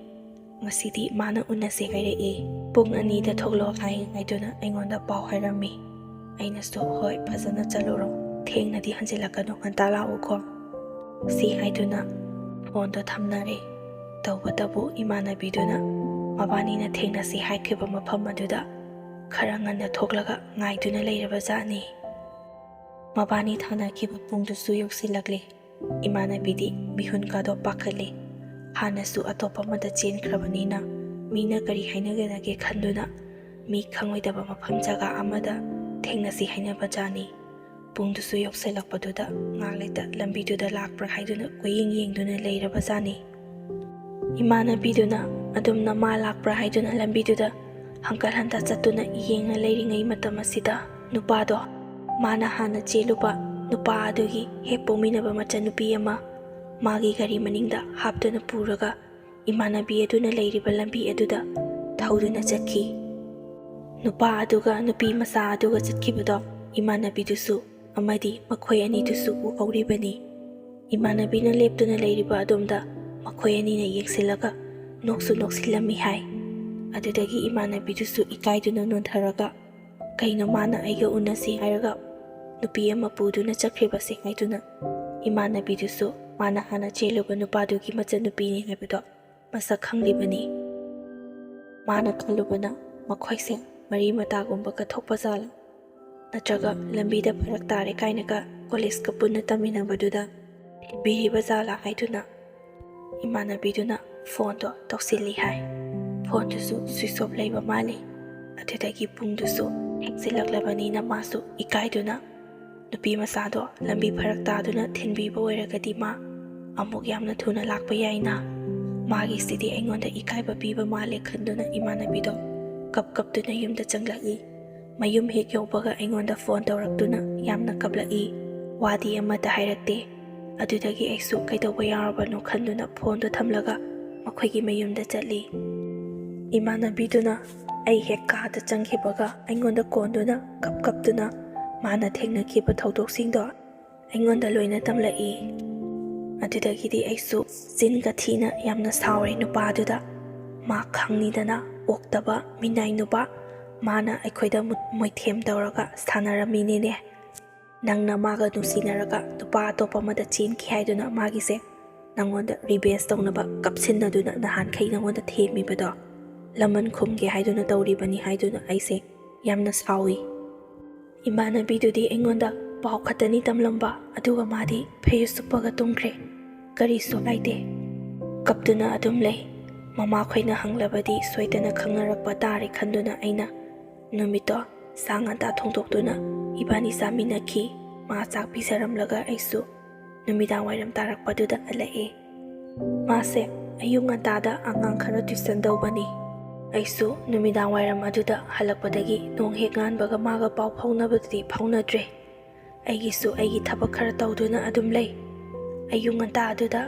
"ꯉꯁꯤꯗꯤ ꯃꯥꯅ ꯎꯅꯁꯦ ꯍꯥꯏꯔꯛꯑꯦ, ꯄꯨꯡ ꯑꯅꯤꯗ ꯊꯣꯛꯂꯛꯑꯣ ꯍꯥꯏ" ꯍꯥꯏꯗꯨꯅ ꯑꯩꯉꯣꯟꯗ ꯄꯥꯎ ꯍꯥꯏꯔꯝꯃꯤ꯫ ꯑꯩꯅꯁꯨ, "ꯍꯣꯏ, ꯐꯖꯅ ꯆꯠꯂꯨꯔꯣ, ꯊꯦꯡꯅꯗꯤ ꯍꯟꯖꯤꯜꯂꯛꯀꯅꯨ, ꯉꯟꯇꯥ ꯂꯥꯛꯎꯀꯣ", ꯁꯤ ꯍꯥꯏꯗꯨꯅ ꯐꯣꯟꯗꯣ ꯊꯝꯅꯔꯦ꯫ ꯇꯧꯕꯇꯕꯨ ꯏꯃꯥꯟꯅꯕꯤꯗꯨꯅ ꯃꯕꯥꯅꯤꯅ ꯊꯦꯡꯅꯁꯤ ꯍꯥꯏꯈꯤꯕ ꯃꯐꯝ ꯑꯗꯨꯗ ꯈꯔ ꯉꯟꯅ ꯊꯣꯛꯂꯒ ꯉꯥꯏꯗꯨꯅ ꯂꯩꯔꯕ ꯖꯥꯠꯅꯤ꯫ ꯃꯕꯥꯅꯤ ꯊꯥꯅꯈꯤꯕ ꯄꯨꯡꯗꯨꯁꯨ ꯌꯧꯁꯤꯜꯂꯛꯂꯦ꯫ ꯏꯃꯥꯟꯅꯕꯤꯗꯤ ꯃꯤꯍꯨꯟ ꯀꯥꯗꯣ ꯄꯥꯈꯠꯂꯦ꯫ ꯍꯥꯟꯅꯁꯨ ꯑꯇꯣꯞꯄ ꯑꯃꯗ ꯆꯦꯟꯈ꯭ꯔꯕꯅꯤꯅ ꯃꯤꯅ ꯀꯔꯤ ꯍꯥꯏꯅꯒꯗꯒꯦ ꯈꯟꯗꯨꯅ ꯃꯤ ꯈꯪꯂꯣꯏꯗꯕ ꯃꯐꯝ ꯖꯒꯥ ꯑꯃꯗ ꯊꯦꯡꯅꯁꯤ ꯍꯥꯏꯅꯕ ꯖꯥꯠꯅꯤ꯫ ꯄꯨꯡꯗꯨꯁꯨ ꯌꯧꯁꯤꯜꯂꯛꯄꯗꯨꯗ ꯉꯥꯛ ꯂꯩꯇ ꯂꯝꯕꯤꯗꯨꯗ ꯂꯥꯛꯄ꯭ꯔꯥ ꯍꯥꯏꯗꯨꯅ ꯀꯣꯏꯌꯦꯡ ꯌꯦꯡꯗꯨꯅ ꯂꯩꯔꯕ ꯖꯥꯠꯅꯤ꯫ ꯏꯃꯥꯟꯅꯕꯤꯗꯨꯅ ꯑꯗꯨꯝꯅ ꯃꯥ ꯂꯥꯛꯄ꯭ꯔꯥ ꯍꯥꯏꯗꯨꯅ ꯂꯝꯕꯤꯗꯨꯗ ꯍꯪꯀꯠ ꯍꯟꯗ ꯆꯠꯇꯨꯅ ꯌꯦꯡꯅ ꯂꯩꯔꯤꯉꯩ ꯃꯇꯝ ꯑꯁꯤꯗ ꯅꯨꯄꯥꯗꯣ, ꯃꯥꯅ ꯍꯥꯟꯅ ꯆꯦꯜꯂꯨꯕ ꯅꯨꯄꯥ ꯑꯗꯨꯒꯤ ꯍꯦꯛ ꯄꯣꯛꯃꯤꯟꯅꯕ ꯃꯆꯟꯅꯨꯄꯤ ꯑꯃ ꯃꯥꯒꯤ ꯒꯥꯔꯤ ꯃꯅꯤꯡꯗ ꯍꯥꯞꯇꯨꯅ ꯄꯨꯔꯒ ꯏꯃꯥꯟꯅꯕꯤ ꯑꯗꯨꯅ ꯂꯩꯔꯤꯕ ꯂꯝꯕꯤ ꯑꯗꯨꯗ ꯊꯧꯗꯨꯅ ꯆꯠꯈꯤ꯫ ꯅꯨꯄꯥ ꯑꯗꯨꯒ ꯅꯨꯄꯤ ꯃꯆꯥ ꯑꯗꯨꯒ ꯆꯠꯈꯤꯕꯗꯣ ꯏꯃꯥꯟꯅꯕꯤꯗꯨꯁꯨ ꯑꯃꯗꯤ ꯃꯈꯣꯏ ꯑꯅꯤꯗꯨꯁꯨ ꯎꯍꯧꯔꯤꯕꯅꯤ꯫ ꯏꯃꯥꯟꯅꯕꯤꯅ ꯂꯦꯞꯇꯨꯅ ꯂꯩꯔꯤꯕ ꯑꯗꯣꯝꯗ ꯃꯈꯣꯏ ꯑꯅꯤꯅ ꯌꯦꯡꯁꯤꯜꯂꯒ ꯅꯣꯛꯁꯨ ꯅꯣꯛꯁꯤꯜꯂꯝꯃꯤ ꯍꯥꯏ꯫ ꯑꯗꯨꯗꯒꯤ ꯏꯃꯥꯟꯅꯕꯤꯗꯨꯁꯨ ꯏꯀꯥꯏꯗꯨꯅ ꯅꯣꯟꯊꯔꯒ, "ꯀꯩꯅꯣ ꯃꯥꯅ ꯑꯩꯒ ꯎꯅꯁꯤ ꯍꯥꯏꯔꯒ ꯅꯨꯄꯤ ꯑꯃ ꯄꯨꯗꯨꯅ ꯆꯠꯈ꯭ꯔꯤꯕꯁꯦ?" ꯍꯥꯏꯗꯨꯅ ꯏꯃꯥꯟꯅꯕꯤꯗꯨꯁꯨ ꯃꯥꯅ ꯍꯥꯟꯅ ꯆꯦꯜꯂꯨꯕ ꯅꯨꯄꯥꯗꯨꯒꯤ ꯃꯆꯟꯅꯨꯄꯤꯅꯤ ꯍꯥꯏꯕꯗꯣ ꯃꯁꯛ ꯈꯪꯂꯤꯕꯅꯤ꯫ ꯃꯥꯅ ꯈꯜꯂꯨꯕꯅ ꯃꯈꯣꯏꯁꯦ ꯃꯔꯤ ꯃꯇꯥꯒꯨꯝꯕ ꯀꯠꯊꯣꯛꯄ ꯖꯥꯠꯂ, ꯅꯠꯇ꯭ꯔꯒ ꯂꯝꯕꯤꯗ ꯐꯔꯛ ꯇꯥꯔꯦ ꯀꯥꯏꯅꯒ ꯀꯣꯂꯦꯖꯀ ꯄꯨꯟꯅ ꯇꯝꯃꯤꯟꯅꯕꯗꯨꯗ ꯊꯤꯟꯕꯤꯔꯤꯕ ꯖꯥꯠꯂ ꯍꯥꯏꯗꯨꯅ ꯏꯃꯥꯟꯅꯕꯤꯗꯨꯅ ꯐꯣꯟꯗꯣ ꯇꯧꯁꯤꯜꯂꯤ ꯍꯥꯏ꯫ ꯐꯣꯟꯗꯨꯁꯨ ꯁ꯭ꯋꯤꯆ ꯑꯣꯐ ꯂꯩꯕ ꯃꯥꯜꯂꯤ꯫ ꯑꯗꯨꯗꯒꯤ ꯄꯨꯡꯗꯨꯁꯨ ꯊꯦꯡꯖꯤꯜꯂꯛꯂꯕꯅꯤꯅ ꯃꯥꯁꯨ ꯏꯀꯥꯏꯗꯨꯅ ꯅꯨꯄꯤ ꯃꯆꯥꯗꯣ ꯂꯝꯕꯤ ꯐꯔꯛ ꯇꯥꯗꯨꯅ ꯊꯤꯟꯕꯤꯕ ꯑꯣꯏꯔꯒꯗꯤ ꯃꯥ ꯑꯃꯨꯛ ꯌꯥꯝꯅ ꯊꯨꯅ ꯂꯥꯛꯄ ꯌꯥꯏꯅ꯫ ꯃꯥꯒꯤꯁꯤꯗꯤ ꯑꯩꯉꯣꯟꯗ ꯏꯀꯥꯏꯕ ꯄꯤꯕ ꯃꯥꯜꯂꯦ ꯈꯟꯗꯨꯅ ꯏꯃꯥꯟꯅꯕꯤꯗꯣ ꯀꯞ ꯀꯞꯇꯨꯅ ꯌꯨꯝꯗ ꯆꯪꯂꯛꯏ꯫ ꯃꯌꯨꯝ ꯍꯦꯛ ꯌꯧꯕꯒ ꯑꯩꯉꯣꯟꯗ ꯐꯣꯟ ꯇꯧꯔꯛꯇꯨꯅ ꯌꯥꯝꯅ ꯀꯞꯂꯛꯏ꯫ ꯋꯥꯗꯤ ꯑꯃꯠꯇ ꯍꯥꯏꯔꯛꯇꯦ꯫ ꯑꯗꯨꯗꯒꯤ ꯑꯩꯁꯨ ꯀꯩꯗꯧꯕ ꯌꯥꯎꯔꯕꯅꯣ ꯈꯟꯗꯨꯅ ꯐꯣꯟꯗꯣ ꯊꯝꯂꯒ ꯃꯈꯣꯏꯒꯤ ꯃꯌꯨꯝꯗ ꯆꯠꯂꯤ꯫ ꯏꯃꯥꯟꯅꯕꯤꯗꯨꯅ ꯑꯩ ꯍꯦꯛ ꯀꯥꯗ ꯆꯪꯈꯤꯕꯒ ꯑꯩꯉꯣꯟꯗ ꯀꯣꯟꯗꯨꯅ ꯀꯞ ꯀꯞꯇꯨꯅ ꯃꯥꯅ ꯊꯦꯡꯅꯈꯤꯕ ꯊꯧꯗꯣꯛꯁꯤꯡꯗꯣ ꯑꯩꯉꯣꯟꯗ ꯂꯣꯏꯅ ꯇꯝꯂꯛꯏ꯫ ꯑꯗꯨꯗꯒꯤꯗꯤ ꯑꯩꯁꯨ ꯆꯤꯟꯒ ꯊꯤꯅ ꯌꯥꯝꯅ ꯁꯥꯎꯔꯦ ꯅꯨꯄꯥꯗꯨꯗ꯫ ꯃꯥ ꯈꯪꯅꯤꯗꯅ ꯑꯣꯛꯇꯕ ꯃꯤꯅꯥꯏ ꯅꯨꯄꯥ, ꯃꯥꯅ ꯑꯩꯈꯣꯏꯗ ꯃꯨꯠ-, ꯃꯣꯏꯊꯦꯝ ꯇꯧꯔꯒ ꯁꯥꯟꯅꯔꯝꯃꯤꯅꯤꯅꯦ꯫ "ꯅꯪꯅ ꯃꯥꯒ ꯅꯨꯡꯁꯤꯅꯔꯒ ꯅꯨꯄꯥ ꯑꯇꯣꯞꯄ ꯑꯃꯗ ꯆꯦꯟꯈꯤ ꯍꯥꯏꯗꯨꯅ ꯃꯥꯒꯤꯁꯦ ꯅꯪꯉꯣꯟꯗ ꯔꯤꯚꯦꯟꯖ ꯇꯧꯅꯕ ꯀꯞꯁꯤꯟꯅꯗꯨꯅ ꯅꯍꯥꯟꯈꯩ ꯅꯪꯉꯣꯟꯗ ꯊꯦꯝꯃꯤꯕꯗꯣ ꯂꯃꯟ ꯈꯨꯝꯒꯦ ꯍꯥꯏꯗꯨꯅ ꯇꯧꯔꯤꯕꯅꯤ" ꯍꯥꯏꯗꯨꯅ ꯑꯩꯁꯦ ꯌꯥꯝꯅ ꯁꯥꯎꯏ꯫ ꯏꯃꯥꯟꯅꯕꯤꯗꯨꯗꯤ ꯑꯩꯉꯣꯟꯗ ꯄꯥꯎ ꯈꯛꯇꯅꯤ ꯇꯝꯂꯝꯕ, ꯑꯗꯨꯒ ꯃꯥꯗꯤ ꯐꯩꯖꯨꯞ ꯁꯨꯞꯄꯒ ꯇꯨꯝꯈ꯭ꯔꯦ꯫ ꯀꯔꯤꯁꯨ ꯍꯥꯏꯗꯦ꯫ ꯀꯞꯇꯨꯅ ꯑꯗꯨꯝ ꯂꯩ꯫ ꯃꯃꯥꯈꯣꯏꯅ ꯍꯪꯂꯕꯗꯤ ꯁꯣꯏꯗꯅ ꯈꯪꯅꯔꯛꯄ ꯇꯥꯔꯦ ꯈꯟꯗꯨꯅ ꯑꯩꯅ ꯅꯨꯃꯤꯠꯇꯣ ꯆꯥꯛ ꯉꯟꯇꯥ ꯊꯣꯡꯗꯣꯛꯇꯨꯅ ꯏꯕꯥꯅꯤ ꯆꯥꯃꯤꯟꯅꯈꯤ꯫ ꯃꯥ ꯆꯥꯛ ꯄꯤꯖꯔꯝꯂꯒ ꯑꯩꯁꯨ ꯅꯨꯃꯤꯗꯥꯡ ꯋꯥꯏꯔꯝ ꯇꯥꯔꯛꯄꯗꯨꯗ ꯍꯜꯂꯛꯑꯦ꯫ ꯃꯥꯁꯦ ꯑꯌꯨꯛ ꯉꯟꯇꯥꯗ ꯑꯉꯥꯡ ꯈꯔ tuition ꯇꯧꯕꯅꯤ꯫ ꯑꯩꯁꯨ ꯅꯨꯃꯤꯗꯥꯡ ꯋꯥꯏꯔꯝ ꯑꯗꯨꯗ ꯍꯜꯂꯛꯄꯗꯒꯤ ꯅꯣꯡ ꯍꯦꯛ ꯉꯥꯟꯕꯒ ꯃꯥꯒ ꯄꯥꯎ ꯐꯥꯎꯅꯕꯗꯨꯗꯤ ꯐꯥꯎꯅꯗ꯭ꯔꯦ꯫ ꯑꯩꯒꯤꯁꯨ ꯑꯩꯒꯤ ꯊꯕꯛ ꯈꯔ ꯇꯧꯗꯨꯅ ꯑꯗꯨꯝ ꯂꯩ꯫ ꯑꯌꯨꯛ ꯉꯟꯇꯥ ꯑꯗꯨꯗ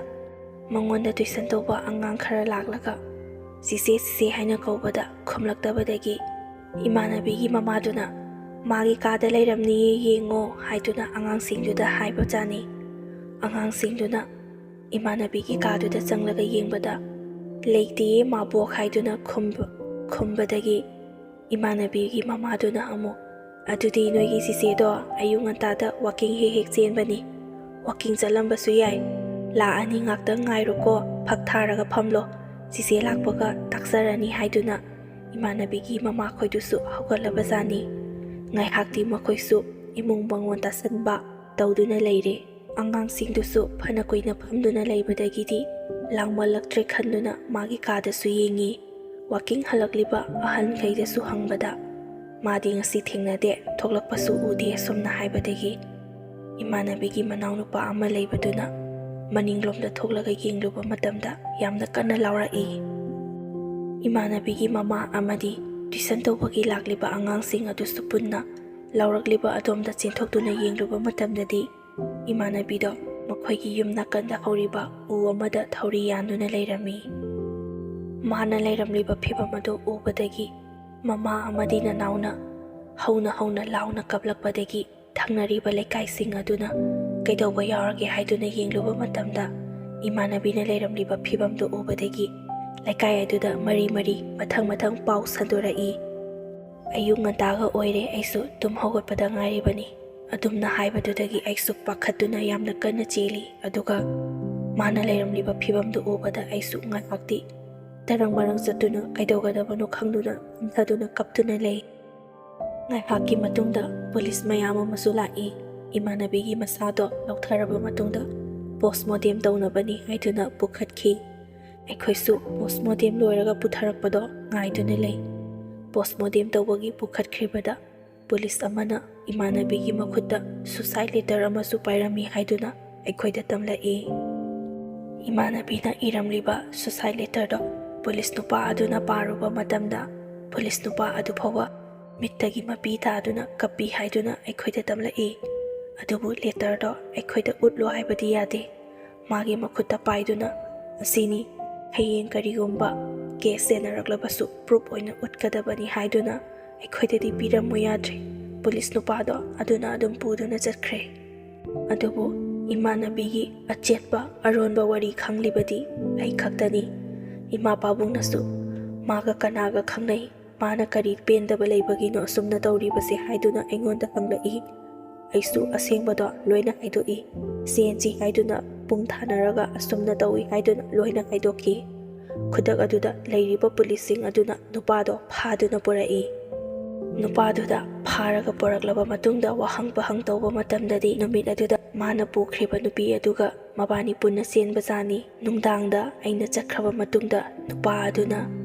ꯃꯉꯣꯟꯗ tuition ꯇꯧꯕ ꯑꯉꯥꯡ ꯈꯔ ꯂꯥꯛꯂꯒ "ꯆꯤꯆꯦ, ꯆꯤꯆꯦ" ꯍꯥꯏꯅ ꯀꯧꯕꯗ ꯈꯨꯝꯂꯛꯇꯕꯗꯒꯤ ꯏꯃꯥꯟꯅꯕꯤꯒꯤ ꯃꯃꯥꯗꯨꯅ "ꯃꯥꯒꯤ ꯀꯥꯗ ꯂꯩꯔꯝꯅꯤꯌꯦ, ꯌꯦꯡꯉꯣ" ꯍꯥꯏꯗꯨꯅ ꯑꯉꯥꯡꯁꯤꯡꯗꯨꯗ ꯍꯥꯏꯕꯖꯥꯠꯅꯤ꯫ ꯑꯉꯥꯡꯁꯤꯡꯗꯨꯅ ꯏꯃꯥꯟꯅꯕꯤꯒꯤ ꯀꯥꯗꯨꯗ ꯆꯪꯂꯒ ꯌꯦꯡꯕꯗ "ꯂꯩꯇꯦꯌꯦ ꯃꯥꯕꯣꯛ" ꯍꯥꯏꯗꯨꯅ ꯈꯨꯝꯕ-, ꯈꯨꯝꯕꯗꯒꯤ ꯏꯃꯥꯟꯅꯕꯤꯒꯤ ꯃꯃꯥꯗꯨꯅ ꯑꯃꯨꯛ "ꯑꯗꯨꯗꯤ ꯅꯣꯏꯒꯤ ꯆꯤꯆꯦꯗꯣ ꯑꯌꯨꯛ ꯉꯟꯇꯥꯗ walking ꯍꯦꯛ ꯍꯦꯛ ꯆꯦꯟꯕꯅꯤ꯫ Walking ꯆꯠꯂꯝꯕꯁꯨ ꯌꯥꯏ꯫ ꯂꯥꯛꯑꯅꯤ, ꯉꯥꯛꯇꯪ ꯉꯥꯏꯔꯣꯀꯣ, ꯐꯛ ꯊꯥꯔꯒ ꯐꯝꯂꯣ꯫ ꯆꯤꯆꯦ ꯂꯥꯛꯄꯒ ꯇꯥꯛꯆꯔꯅꯤ" ꯍꯥꯏꯗꯨꯅ ꯏꯃꯥꯟꯅꯕꯤꯒꯤ ꯃꯃꯥꯈꯣꯏꯗꯨꯁꯨ ꯍꯧꯒꯠꯂꯕꯖꯥꯠꯅꯤ꯫ ꯉꯥꯏꯍꯥꯛꯇꯤ ꯃꯈꯣꯏꯁꯨ ꯏꯃꯨꯡ ꯃꯉꯣꯟ ꯇꯥꯁꯟꯕ ꯇꯧꯗꯨꯅ ꯂꯩꯔꯦ꯫ ꯑꯉꯥꯡꯁꯤꯡꯗꯨꯁꯨ ꯐꯅ ꯀꯨꯏꯅ ꯐꯝꯗꯨꯅ ꯂꯩꯕꯗꯒꯤꯗꯤ ꯂꯥꯡꯃꯜꯂꯛꯇ꯭ꯔꯦ ꯈꯟꯗꯨꯅ ꯃꯥꯒꯤ ꯀꯥꯗꯁꯨ ꯌꯦꯡꯉꯤ꯫ Walking ꯍꯜꯂꯛꯂꯤꯕ ꯑꯍꯟꯈꯩꯗꯁꯨ ꯍꯪꯕꯗ "ꯃꯥꯗꯤ ꯉꯁꯤ ꯊꯦꯡꯅꯗꯦ, ꯊꯣꯛꯂꯛꯄꯁꯨ ꯎꯗꯦ" ꯑꯁꯨꯝꯅ ꯍꯥꯏꯕꯗꯒꯤ ꯏꯃꯥꯟꯅꯕꯤꯒꯤ ꯃꯅꯥꯎꯅꯨꯄꯥ ꯑꯃ ꯂꯩꯕꯗꯨꯅ ꯃꯅꯤꯡꯂꯣꯝꯗ ꯊꯣꯛꯂꯒ ꯌꯦꯡꯂꯨꯕ ꯃꯇꯝꯗ ꯌꯥꯝꯅ ꯀꯟꯅ ꯂꯥꯎꯔꯛꯏ꯫ ꯏꯃꯥꯟꯅꯕꯤꯒꯤ ꯃꯃꯥ ꯑꯃꯗꯤ tuition ꯇꯧꯕꯒꯤ ꯂꯥꯛꯂꯤꯕ ꯑꯉꯥꯡꯁꯤꯡ ꯑꯗꯨꯁꯨ ꯄꯨꯟꯅ ꯂꯥꯎꯔꯛꯂꯤꯕ ꯑꯗꯣꯝꯗ ꯆꯦꯟꯊꯣꯛꯇꯨꯅ ꯌꯦꯡꯂꯨꯕ ꯃꯇꯝꯗꯗꯤ ꯏꯃꯥꯟꯅꯕꯤꯗꯣ ꯃꯈꯣꯏꯒꯤ ꯌꯨꯝ ꯅꯥꯀꯟꯗ ꯍꯧꯔꯤꯕ ꯎ ꯑꯃꯗ ꯊꯧꯔꯤ ꯌꯥꯟꯗꯨꯅ ꯂꯩꯔꯝꯃꯤ꯫ ꯃꯥꯅ ꯂꯩꯔꯝꯂꯤꯕ ꯐꯤꯕꯝ ꯑꯗꯨ ꯎꯕꯗꯒꯤ ꯃꯃꯥ ꯑꯃꯗꯤ ꯅꯅꯥꯎꯅ ꯍꯧꯅ ꯍꯧꯅ ꯂꯥꯎꯅ ꯀꯞꯂꯛꯄꯗꯒꯤ ꯊꯪꯅꯔꯤꯕ ꯂꯩꯀꯥꯏꯁꯤꯡ ꯑꯗꯨꯅ "ꯀꯩꯗꯧꯕ ꯌꯥꯎꯔꯒꯦ?" ꯍꯥꯏꯗꯨꯅ ꯌꯦꯡꯂꯨꯕ ꯃꯇꯝꯗ ꯏꯃꯥꯟꯅꯕꯤꯅ ꯂꯩꯔꯝꯂꯤꯕ ꯐꯤꯕꯝꯗꯨ ꯎꯕꯗꯒꯤ ꯂꯩꯀꯥꯏ ꯑꯗꯨꯗ ꯃꯔꯤ ꯃꯔꯤ ꯃꯊꯪ ꯃꯊꯪ ꯄꯥꯎ ꯁꯟꯗꯣꯔꯛꯏ꯫ ꯑꯌꯨꯛ ꯉꯟꯇꯥꯒ ꯑꯣꯏꯔꯦ, ꯑꯩꯁꯨ ꯇꯨꯝ ꯍꯧꯒꯠꯄꯗ ꯉꯥꯏꯔꯤꯕꯅꯤ꯫ ꯑꯗꯨꯝꯅ ꯍꯥꯏꯕꯗꯨꯗꯒꯤ ꯑꯩꯁꯨ ꯄꯥꯈꯠꯇꯨꯅ ꯌꯥꯝꯅ ꯀꯟꯅ ꯆꯦꯜꯂꯤ꯫ ꯑꯗꯨꯒ ꯃꯥꯅ ꯂꯩꯔꯝꯂꯤꯕ ꯐꯤꯕꯝꯗꯨ ꯎꯕꯗ ꯑꯩꯁꯨ ꯉꯥꯏꯍꯥꯛꯇꯤ ꯇꯔꯪ ꯃꯔꯪ ꯆꯠꯇꯨꯅ ꯀꯩꯗꯧꯒꯗꯕꯅꯣ ꯈꯪꯗꯨꯅ ꯀꯨꯝꯊꯗꯨꯅ ꯀꯞꯇꯨꯅ ꯂꯩ꯫ ꯉꯥꯏꯍꯥꯛꯀꯤ ꯃꯇꯨꯡꯗ ꯄꯨꯂꯤꯁ ꯃꯌꯥꯝ ꯑꯃꯁꯨ ꯂꯥꯛꯏ꯫ ꯏꯃꯥꯟꯅꯕꯤꯒꯤ ꯃꯁꯥꯗꯣ ꯂꯧꯊꯔꯕ ꯃꯇꯨꯡꯗ ꯄꯣꯁꯃꯣꯔꯇꯦꯝ ꯇꯧꯅꯕꯅꯤ ꯍꯥꯏꯗꯨꯅ ꯄꯨꯈꯠꯈꯤ꯫ ꯑꯩꯈꯣꯏꯁꯨ ꯄꯣꯁꯃꯣꯔꯇꯦꯝ ꯂꯣꯏꯔꯒ ꯄꯨꯊꯔꯛꯄꯗꯣ ꯉꯥꯏꯗꯨꯅ ꯂꯩ꯫ ꯄꯣꯁꯃꯣꯔꯇꯦꯝ ꯇꯧꯕꯒꯤ ꯄꯨꯈꯠꯈ꯭ꯔꯤꯕꯗ ꯄꯨꯂꯤꯁ ꯑꯃꯅ ꯏꯃꯥꯟꯅꯕꯤꯒꯤ ꯃꯈꯨꯠꯇ ꯁꯨꯁꯥꯏꯠ ꯂꯦꯇꯔ ꯑꯃꯁꯨ ꯄꯥꯏꯔꯝꯃꯤ ꯍꯥꯏꯗꯨꯅ ꯑꯩꯈꯣꯏꯗ ꯇꯝꯂꯛꯏ꯫ ꯏꯃꯥꯟꯅꯕꯤꯅ ꯏꯔꯝꯂꯤꯕ ꯁꯨꯁꯥꯏꯠ ꯂꯦꯇꯔꯗꯣ ꯄꯨꯂꯤꯁ ꯅꯨꯄꯥ ꯑꯗꯨꯅ ꯄꯥꯔꯨꯕ ꯃꯇꯝꯗ ꯄꯨꯂꯤꯁ ꯅꯨꯄꯥ ꯑꯗꯨ ꯐꯥꯎꯕ ꯃꯤꯠꯇꯒꯤ ꯃꯄꯤ ꯇꯥꯗꯨꯅ ꯀꯞꯄꯤ ꯍꯥꯏꯗꯨꯅ ꯑꯩꯈꯣꯏꯗ ꯇꯝꯂꯛꯏ꯫ ꯑꯗꯨꯕꯨ ꯂꯦꯇꯔꯗꯣ ꯑꯩꯈꯣꯏꯗ ꯎꯠꯂꯣ ꯍꯥꯏꯕꯗꯤ ꯌꯥꯗꯦ꯫ ꯃꯥꯒꯤ ꯃꯈꯨꯠꯇ ꯄꯥꯏꯗꯨꯅ, "ꯑꯁꯤꯅꯤ, ꯍꯌꯦꯡ ꯀꯔꯤꯒꯨꯝꯕ ꯀꯦꯁ ꯆꯦꯟꯅꯔꯛꯂꯕꯁꯨ ꯄ꯭ꯔꯨꯞ ꯑꯣꯏꯅ ꯎꯠꯀꯗꯕꯅꯤ" ꯍꯥꯏꯗꯨꯅ ꯑꯩꯈꯣꯏꯗꯗꯤ ꯄꯤꯔꯝꯃꯨ ꯌꯥꯗ꯭ꯔꯦ꯫ ꯄꯨꯂꯤꯁ ꯅꯨꯄꯥꯗꯣ ꯑꯗꯨꯅ ꯑꯗꯨꯝ ꯄꯨꯗꯨꯅ ꯆꯠꯈ꯭ꯔꯦ꯫ ꯑꯗꯨꯕꯨ ꯏꯃꯥꯟꯅꯕꯤꯒꯤ ꯑꯆꯦꯠꯄ ꯑꯔꯣꯟꯕ ꯋꯥꯔꯤ ꯈꯪꯂꯤꯕꯗꯤ ꯑꯩ ꯈꯛꯇꯅꯤ꯫ ꯏꯃꯥ ꯄꯥꯕꯨꯡꯅꯁꯨ ꯃꯥꯒ ꯀꯅꯥꯒ ꯈꯪꯅꯩ, ꯃꯥꯅ ꯀꯔꯤ ꯄꯦꯟꯗꯕ ꯂꯩꯕꯒꯤꯅꯣ ꯑꯁꯨꯝꯅ ꯇꯧꯔꯤꯕꯁꯦ ꯍꯥꯏꯗꯨꯅ ꯑꯩꯉꯣꯟꯗ ꯍꯪꯂꯛꯏ꯫ ꯑꯩꯁꯨ ꯑꯁꯦꯡꯕꯗꯣ ꯂꯣꯏꯅ ꯍꯥꯏꯗꯣꯛꯏ꯫ ꯆꯦꯟꯁꯤ ꯍꯥꯏꯗꯨꯅ ꯄꯨꯡ ꯊꯥꯅꯔꯒ ꯑꯁꯨꯝꯅ ꯇꯧꯏ ꯍꯥꯏꯗꯨꯅ ꯂꯣꯏꯅ ꯍꯥꯏꯗꯣꯛꯈꯤ꯫ ꯈꯨꯗꯛ ꯑꯗꯨꯗ ꯂꯩꯔꯤꯕ ꯄꯨꯂꯤꯁꯁꯤꯡ ꯑꯗꯨꯅ ꯅꯨꯄꯥꯗꯣ ꯐꯥꯗꯨꯅ ꯄꯨꯔꯛꯏ꯫ ꯅꯨꯄꯥꯗꯨꯗ ꯐꯥꯔꯒ ꯄꯨꯔꯛꯂꯕ ꯃꯇꯨꯡꯗ ꯋꯥꯍꯪ ꯄꯍꯪ ꯇꯧꯕ ꯃꯇꯝꯗꯗꯤ ꯅꯨꯃꯤꯠ ꯑꯗꯨꯗ ꯃꯥꯅ ꯄꯨꯈ꯭ꯔꯤꯕ ꯅꯨꯄꯤ ꯑꯗꯨꯒ ꯃꯕꯥꯅꯤ ꯄꯨꯟꯅ ꯆꯦꯟꯕꯖꯥꯠꯅꯤ꯫ ꯅꯨꯡꯗꯥꯡꯗ ꯑꯩꯅ ꯆꯠꯈ꯭ꯔꯕ ꯃꯇꯨꯡꯗ ꯅꯨꯄꯥ ꯑꯗꯨꯅ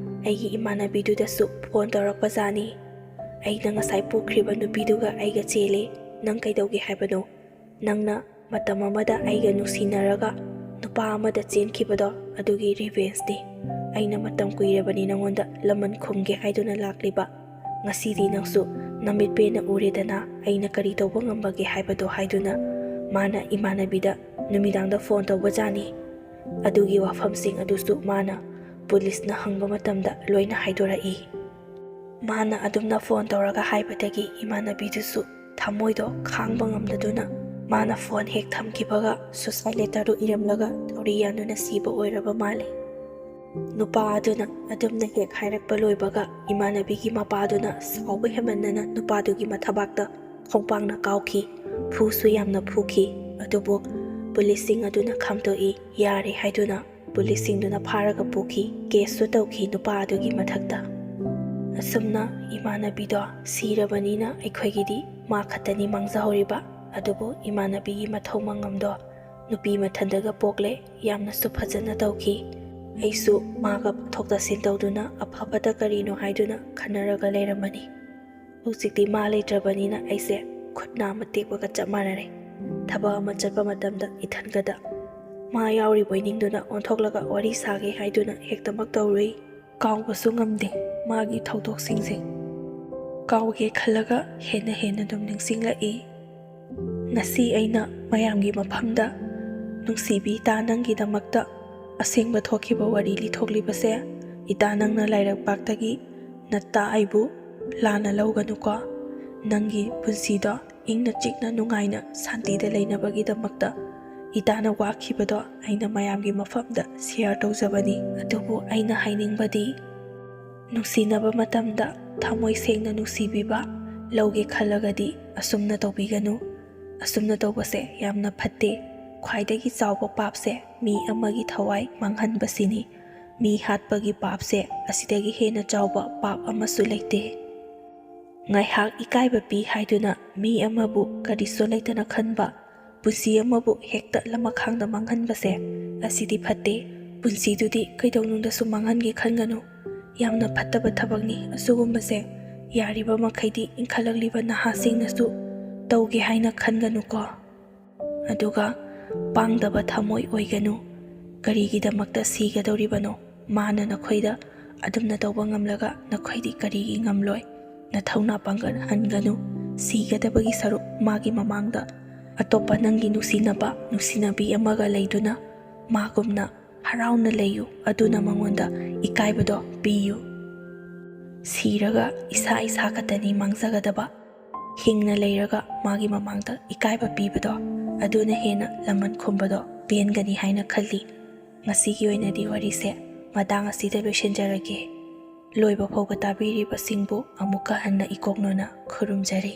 ꯑꯩꯒꯤ ꯏꯃꯥꯟꯅꯕꯤꯗꯨꯗꯁꯨ ꯐꯣꯟ ꯇꯧꯔꯛꯄꯖꯥꯠꯅꯤ꯫ "ꯑꯩꯅ ꯉꯁꯥꯏ ꯄꯨꯈ꯭ꯔꯤꯕ ꯅꯨꯄꯤꯗꯨꯒ ꯑꯩꯒ ꯆꯦꯜꯂꯦ, ꯅꯪ ꯀꯩꯗꯧꯒꯦ ꯍꯥꯏꯕꯅꯣ? ꯅꯪꯅ ꯃꯇꯝ ꯑꯃꯗ ꯑꯩꯒ ꯅꯨꯡꯁꯤꯅꯔꯒ ꯅꯨꯄꯥ ꯑꯃꯗ ꯆꯦꯟꯈꯤꯕꯗꯣ, ꯑꯗꯨꯒꯤ ꯔꯤꯚꯦꯟꯁꯅꯤ꯫ ꯑꯩꯅ ꯃꯇꯝ ꯀꯨꯏꯔꯕꯅꯤ ꯅꯉꯣꯟꯗ ꯂꯃꯟ ꯈꯨꯝꯒꯦ ꯍꯥꯏꯗꯨꯅ ꯂꯥꯛꯂꯤꯕ꯫ ꯉꯁꯤꯗꯤ ꯅꯪꯁꯨ ꯅꯃꯤꯠ ꯄꯦꯟꯅ ꯎꯔꯦꯗꯅ, ꯑꯩꯅ ꯀꯔꯤ ꯇꯧꯕ ꯉꯝꯕꯒꯦ ꯍꯥꯏꯕꯗꯣ" ꯍꯥꯏꯗꯨꯅ ꯃꯥꯅ ꯏꯃꯥꯟꯅꯕꯤꯗ ꯅꯨꯃꯤꯗꯥꯡꯗ ꯐꯣꯟ ꯇꯧꯕꯖꯥꯠꯅꯤ꯫ ꯑꯗꯨꯒꯤ ꯋꯥꯐꯝꯁꯤꯡ ꯑꯗꯨꯁꯨ ꯃꯥꯅ ꯄꯨꯂꯤꯁꯅ ꯍꯪꯕ ꯃꯇꯝꯗ ꯂꯣꯏꯅ ꯍꯥꯏꯗꯣꯔꯛꯏ꯫ ꯃꯥꯅ ꯑꯗꯨꯝꯅ ꯐꯣꯟ ꯇꯧꯔꯒ ꯍꯥꯏꯕꯗꯒꯤ ꯏꯃꯥꯟꯅꯕꯤꯗꯨꯁꯨ ꯊꯃꯣꯏꯗꯣ ꯈꯥꯡꯕ ꯉꯝꯗꯗꯨꯅ ꯃꯥꯅ ꯐꯣꯟ ꯍꯦꯛ ꯊꯝꯈꯤꯕꯒ ꯁꯨꯁꯥꯏꯠ ꯂꯦꯇꯔꯗꯨ ꯏꯔꯝꯂꯒ ꯊꯧꯔꯤ ꯌꯥꯟꯗꯨꯅ ꯁꯤꯕ ꯑꯣꯏꯔꯕ ꯃꯥꯜꯂꯤ꯫ ꯅꯨꯄꯥ ꯑꯗꯨꯅ ꯑꯗꯨꯝꯅ ꯍꯦꯛ ꯍꯥꯏꯔꯛꯄ ꯂꯣꯏꯕꯒ ꯏꯃꯥꯟꯅꯕꯤꯒꯤ ꯃꯄꯥꯗꯨꯅ ꯁꯥꯎꯕ ꯍꯦꯟꯃꯟꯗꯅ ꯅꯨꯄꯥꯗꯨꯒꯤ ꯃꯊꯕꯥꯛꯇ ꯈꯣꯡꯄꯥꯛꯅ ꯀꯥꯎꯈꯤ꯫ ꯐꯨꯁꯨ ꯌꯥꯝꯅ ꯐꯨꯈꯤ꯫ ꯑꯗꯨꯕꯨ ꯄꯨꯂꯤꯁꯁꯤꯡ ꯑꯗꯨꯅ ꯈꯥꯝꯗꯣꯛꯏ꯫ ꯌꯥꯔꯦ ꯍꯥꯏꯗꯨꯅ ꯄꯨꯂꯤꯁꯁꯤꯡꯗꯨꯅ ꯐꯥꯔꯒ ꯄꯨꯈꯤ꯫ ꯀꯦꯁꯁꯨ ꯇꯧꯈꯤ ꯅꯨꯄꯥ ꯑꯗꯨꯒꯤ ꯃꯊꯛꯇ꯫ ꯑꯁꯨꯝꯅ ꯏꯃꯥꯟꯅꯕꯤꯗꯣ ꯁꯤꯔꯕꯅꯤꯅ ꯑꯩꯈꯣꯏꯒꯤꯗꯤ ꯃꯥ ꯈꯛꯇꯅꯤ ꯃꯥꯡꯖꯍꯧꯔꯤꯕ꯫ ꯑꯗꯨꯕꯨ ꯏꯃꯥꯟꯅꯕꯤꯒꯤ ꯃꯊꯧ ꯃꯉꯝꯗꯣ ꯅꯨꯄꯤ ꯃꯊꯟꯗꯒ ꯄꯣꯛꯂꯦ, ꯌꯥꯝꯅꯁꯨ ꯐꯖꯅ ꯇꯧꯈꯤ꯫ ꯑꯩꯁꯨ ꯃꯥꯒ ꯇꯥꯊꯣꯛ ꯇꯥꯁꯤꯟ ꯇꯧꯗꯨꯅ ꯑꯐꯕꯗ ꯀꯔꯤꯅꯣ ꯍꯥꯏꯗꯨꯅ ꯈꯟꯅꯔꯒ ꯂꯩꯔꯝꯃꯅꯤ꯫ ꯍꯧꯖꯤꯛꯇꯤ ꯃꯥ ꯂꯩꯇ꯭ꯔꯕꯅꯤꯅ ꯑꯩꯁꯦ ꯈꯨꯠ ꯅꯥ ꯑꯃ ꯇꯦꯛꯄꯒ ꯆꯞ ꯃꯥꯟꯅꯔꯦ꯫ ꯊꯕꯛ ꯑꯃ ꯆꯠꯄ ꯃꯇꯝꯗ ꯏꯊꯟꯒꯗ ꯃꯥ ꯌꯥꯎꯔꯤꯕꯣꯏ ꯅꯤꯡꯗꯨꯅ ꯑꯣꯟꯊꯣꯛꯂꯒ ꯋꯥꯔꯤ ꯁꯥꯒꯦ ꯍꯥꯏꯗꯨꯅ ꯍꯦꯛꯇꯃꯛ ꯇꯧꯔꯨꯏ꯫ ꯀꯥꯎꯕꯁꯨ ꯉꯝꯗꯦ ꯃꯥꯒꯤ ꯊꯧꯗꯣꯛꯁꯤꯡꯁꯦ꯫ ꯀꯥꯎꯒꯦ ꯈꯜꯂꯒ ꯍꯦꯟꯅ ꯍꯦꯟꯅ ꯑꯗꯨꯝ ꯅꯤꯡꯁꯤꯡꯂꯛꯏ꯫ ꯉꯁꯤ ꯑꯩꯅ ꯃꯌꯥꯝꯒꯤ ꯃꯐꯝꯗ ꯅꯨꯡꯁꯤꯕꯤ ꯏꯇꯥ ꯅꯪꯒꯤꯗꯃꯛꯇ ꯑꯁꯦꯡꯕ ꯊꯣꯛꯈꯤꯕ ꯋꯥꯔꯤ ꯂꯤꯊꯣꯛꯂꯤꯕꯁꯦ, ꯏꯇꯥ ꯅꯪꯅ ꯂꯥꯏꯔꯛꯄꯥꯛꯇꯒꯤ ꯅꯠꯇ ꯑꯩꯕꯨ ꯂꯥꯟꯅ ꯂꯧꯒꯅꯨꯀꯣ꯫ ꯅꯪꯒꯤ ꯄꯨꯟꯁꯤꯗꯣ ꯏꯪꯅ ꯆꯤꯛꯅ ꯅꯨꯡꯉꯥꯏꯅ ꯁꯥꯟꯇꯤꯗ ꯂꯩꯅꯕꯒꯤꯗꯃꯛꯇ ꯏꯇꯥꯅ ꯋꯥꯈꯤꯕꯗꯣ ꯑꯩꯅ ꯃꯌꯥꯝꯒꯤ ꯃꯐꯝꯗ ꯁꯤꯌꯔ ꯇꯧꯖꯕꯅꯤ꯫ ꯑꯗꯨꯕꯨ ꯑꯩꯅ ꯍꯥꯏꯅꯤꯡꯕꯗꯤ, ꯅꯨꯡꯁꯤꯅꯕ ꯃꯇꯝꯗ ꯊꯃꯣꯏ ꯁꯦꯡꯅ ꯅꯨꯡꯁꯤꯕꯤꯕ ꯂꯧꯒꯦ ꯈꯜꯂꯒꯗꯤ ꯑꯁꯨꯝꯅ ꯇꯧꯕꯤꯒꯅꯨ꯫ ꯑꯁꯨꯝꯅ ꯇꯧꯕꯁꯦ ꯌꯥꯝꯅ ꯐꯠꯇꯦ꯫ ꯈ꯭ꯋꯥꯏꯗꯒꯤ ꯆꯥꯎꯕ ꯄꯥꯞꯁꯦ ꯃꯤ ꯑꯃꯒꯤ ꯊꯋꯥꯏ ꯃꯥꯡꯍꯟꯕꯁꯤꯅꯤ꯫ ꯃꯤ ꯍꯥꯠꯄꯒꯤ ꯄꯥꯞꯁꯦ ꯑꯁꯤꯗꯒꯤ ꯍꯦꯟꯅ ꯆꯥꯎꯕ ꯄꯥꯞ ꯑꯃꯁꯨ ꯂꯩꯇꯦ꯫ ꯉꯥꯏꯍꯥꯛ ꯏꯀꯥꯏꯕ ꯄꯤ ꯍꯥꯏꯗꯨꯅ ꯃꯤ ꯑꯃꯕꯨ ꯀꯔꯤꯁꯨ ꯂꯩꯇꯅ ꯈꯟꯕ, ꯄꯨꯟꯁꯤ ꯑꯃꯕꯨ ꯍꯦꯛꯇ ꯂꯃꯈꯥꯡꯗ ꯃꯥꯡꯍꯟꯕꯁꯦ ꯑꯁꯤꯗꯤ ꯐꯠꯇꯦ꯫ ꯄꯨꯟꯁꯤꯗꯨꯗꯤ ꯀꯩꯗꯧꯅꯨꯡꯗꯁꯨ ꯃꯥꯡꯍꯟꯒꯦ ꯈꯟꯒꯅꯨ꯫ ꯌꯥꯝꯅ ꯐꯠꯇꯕ ꯊꯕꯛꯅꯤ ꯑꯁꯤꯒꯨꯝꯕꯁꯦ꯫ ꯌꯥꯔꯤꯕ ꯃꯈꯩꯗꯤ ꯏꯟꯈꯠꯂꯛꯂꯤꯕ ꯅꯍꯥꯁꯤꯡꯅꯁꯨ ꯇꯧꯒꯦ ꯍꯥꯏꯅ ꯈꯟꯒꯅꯨꯀꯣ꯫ ꯑꯗꯨꯒ ꯄꯥꯡꯗꯕ ꯊꯃꯣꯏ ꯑꯣꯏꯒꯅꯨ꯫ ꯀꯔꯤꯒꯤꯗꯃꯛꯇ ꯁꯤꯒꯗꯧꯔꯤꯕꯅꯣ? ꯃꯥꯅ ꯅꯈꯣꯏꯗ ꯑꯗꯨꯝꯅ ꯇꯧꯕ ꯉꯝꯂꯒ ꯅꯈꯣꯏꯗꯤ ꯀꯔꯤꯒꯤ ꯉꯝꯂꯣꯏ? ꯅꯊꯧꯅꯥ ꯄꯥꯡꯒꯜ ꯍꯟꯒꯅꯨ꯫ ꯁꯤꯒꯗꯕꯒꯤ ꯁꯔꯨꯛ ꯃꯥꯒꯤ ꯃꯃꯥꯡꯗ ꯑꯇꯣꯞꯄ ꯅꯪꯒꯤ ꯅꯨꯡꯁꯤꯅꯕ, ꯅꯨꯡꯁꯤꯅꯕꯤ ꯑꯃꯒ ꯂꯩꯗꯨꯅ ꯃꯥꯒꯨꯝꯅ ꯍꯔꯥꯎꯅ ꯂꯩꯌꯨ꯫ ꯑꯗꯨꯅ ꯃꯉꯣꯟꯗ ꯏꯀꯥꯏꯕꯗꯣ ꯄꯤꯌꯨ꯫ ꯁꯤꯔꯒ ꯏꯁꯥ ꯏꯁꯥ ꯈꯛꯇꯅꯤ ꯃꯥꯡꯖꯒꯗꯕ꯫ ꯍꯤꯡꯅ ꯂꯩꯔꯒ ꯃꯥꯒꯤ ꯃꯃꯥꯡꯗ ꯏꯀꯥꯏꯕ ꯄꯤꯕꯗꯣ, ꯑꯗꯨꯅ ꯍꯦꯟꯅ ꯂꯃꯟ ꯈꯨꯝꯕꯗꯣ ꯄꯦꯟꯒꯅꯤ ꯍꯥꯏꯅ ꯈꯜꯂꯤ꯫ ꯉꯁꯤꯒꯤ ꯑꯣꯏꯅꯗꯤ ꯋꯥꯔꯤꯁꯦ ꯃꯇꯥꯡ ꯑꯁꯤꯗ ꯂꯣꯏꯁꯤꯟꯖꯔꯒꯦ꯫ ꯂꯣꯏꯕ ꯐꯥꯎꯕ ꯇꯥꯕꯤꯔꯤꯕꯁꯤꯡꯕꯨ ꯑꯃꯨꯛꯀ ꯍꯟꯅ ꯏꯀꯣꯛꯅꯣꯅ ꯈꯨꯔꯨꯝꯖꯔꯤ꯫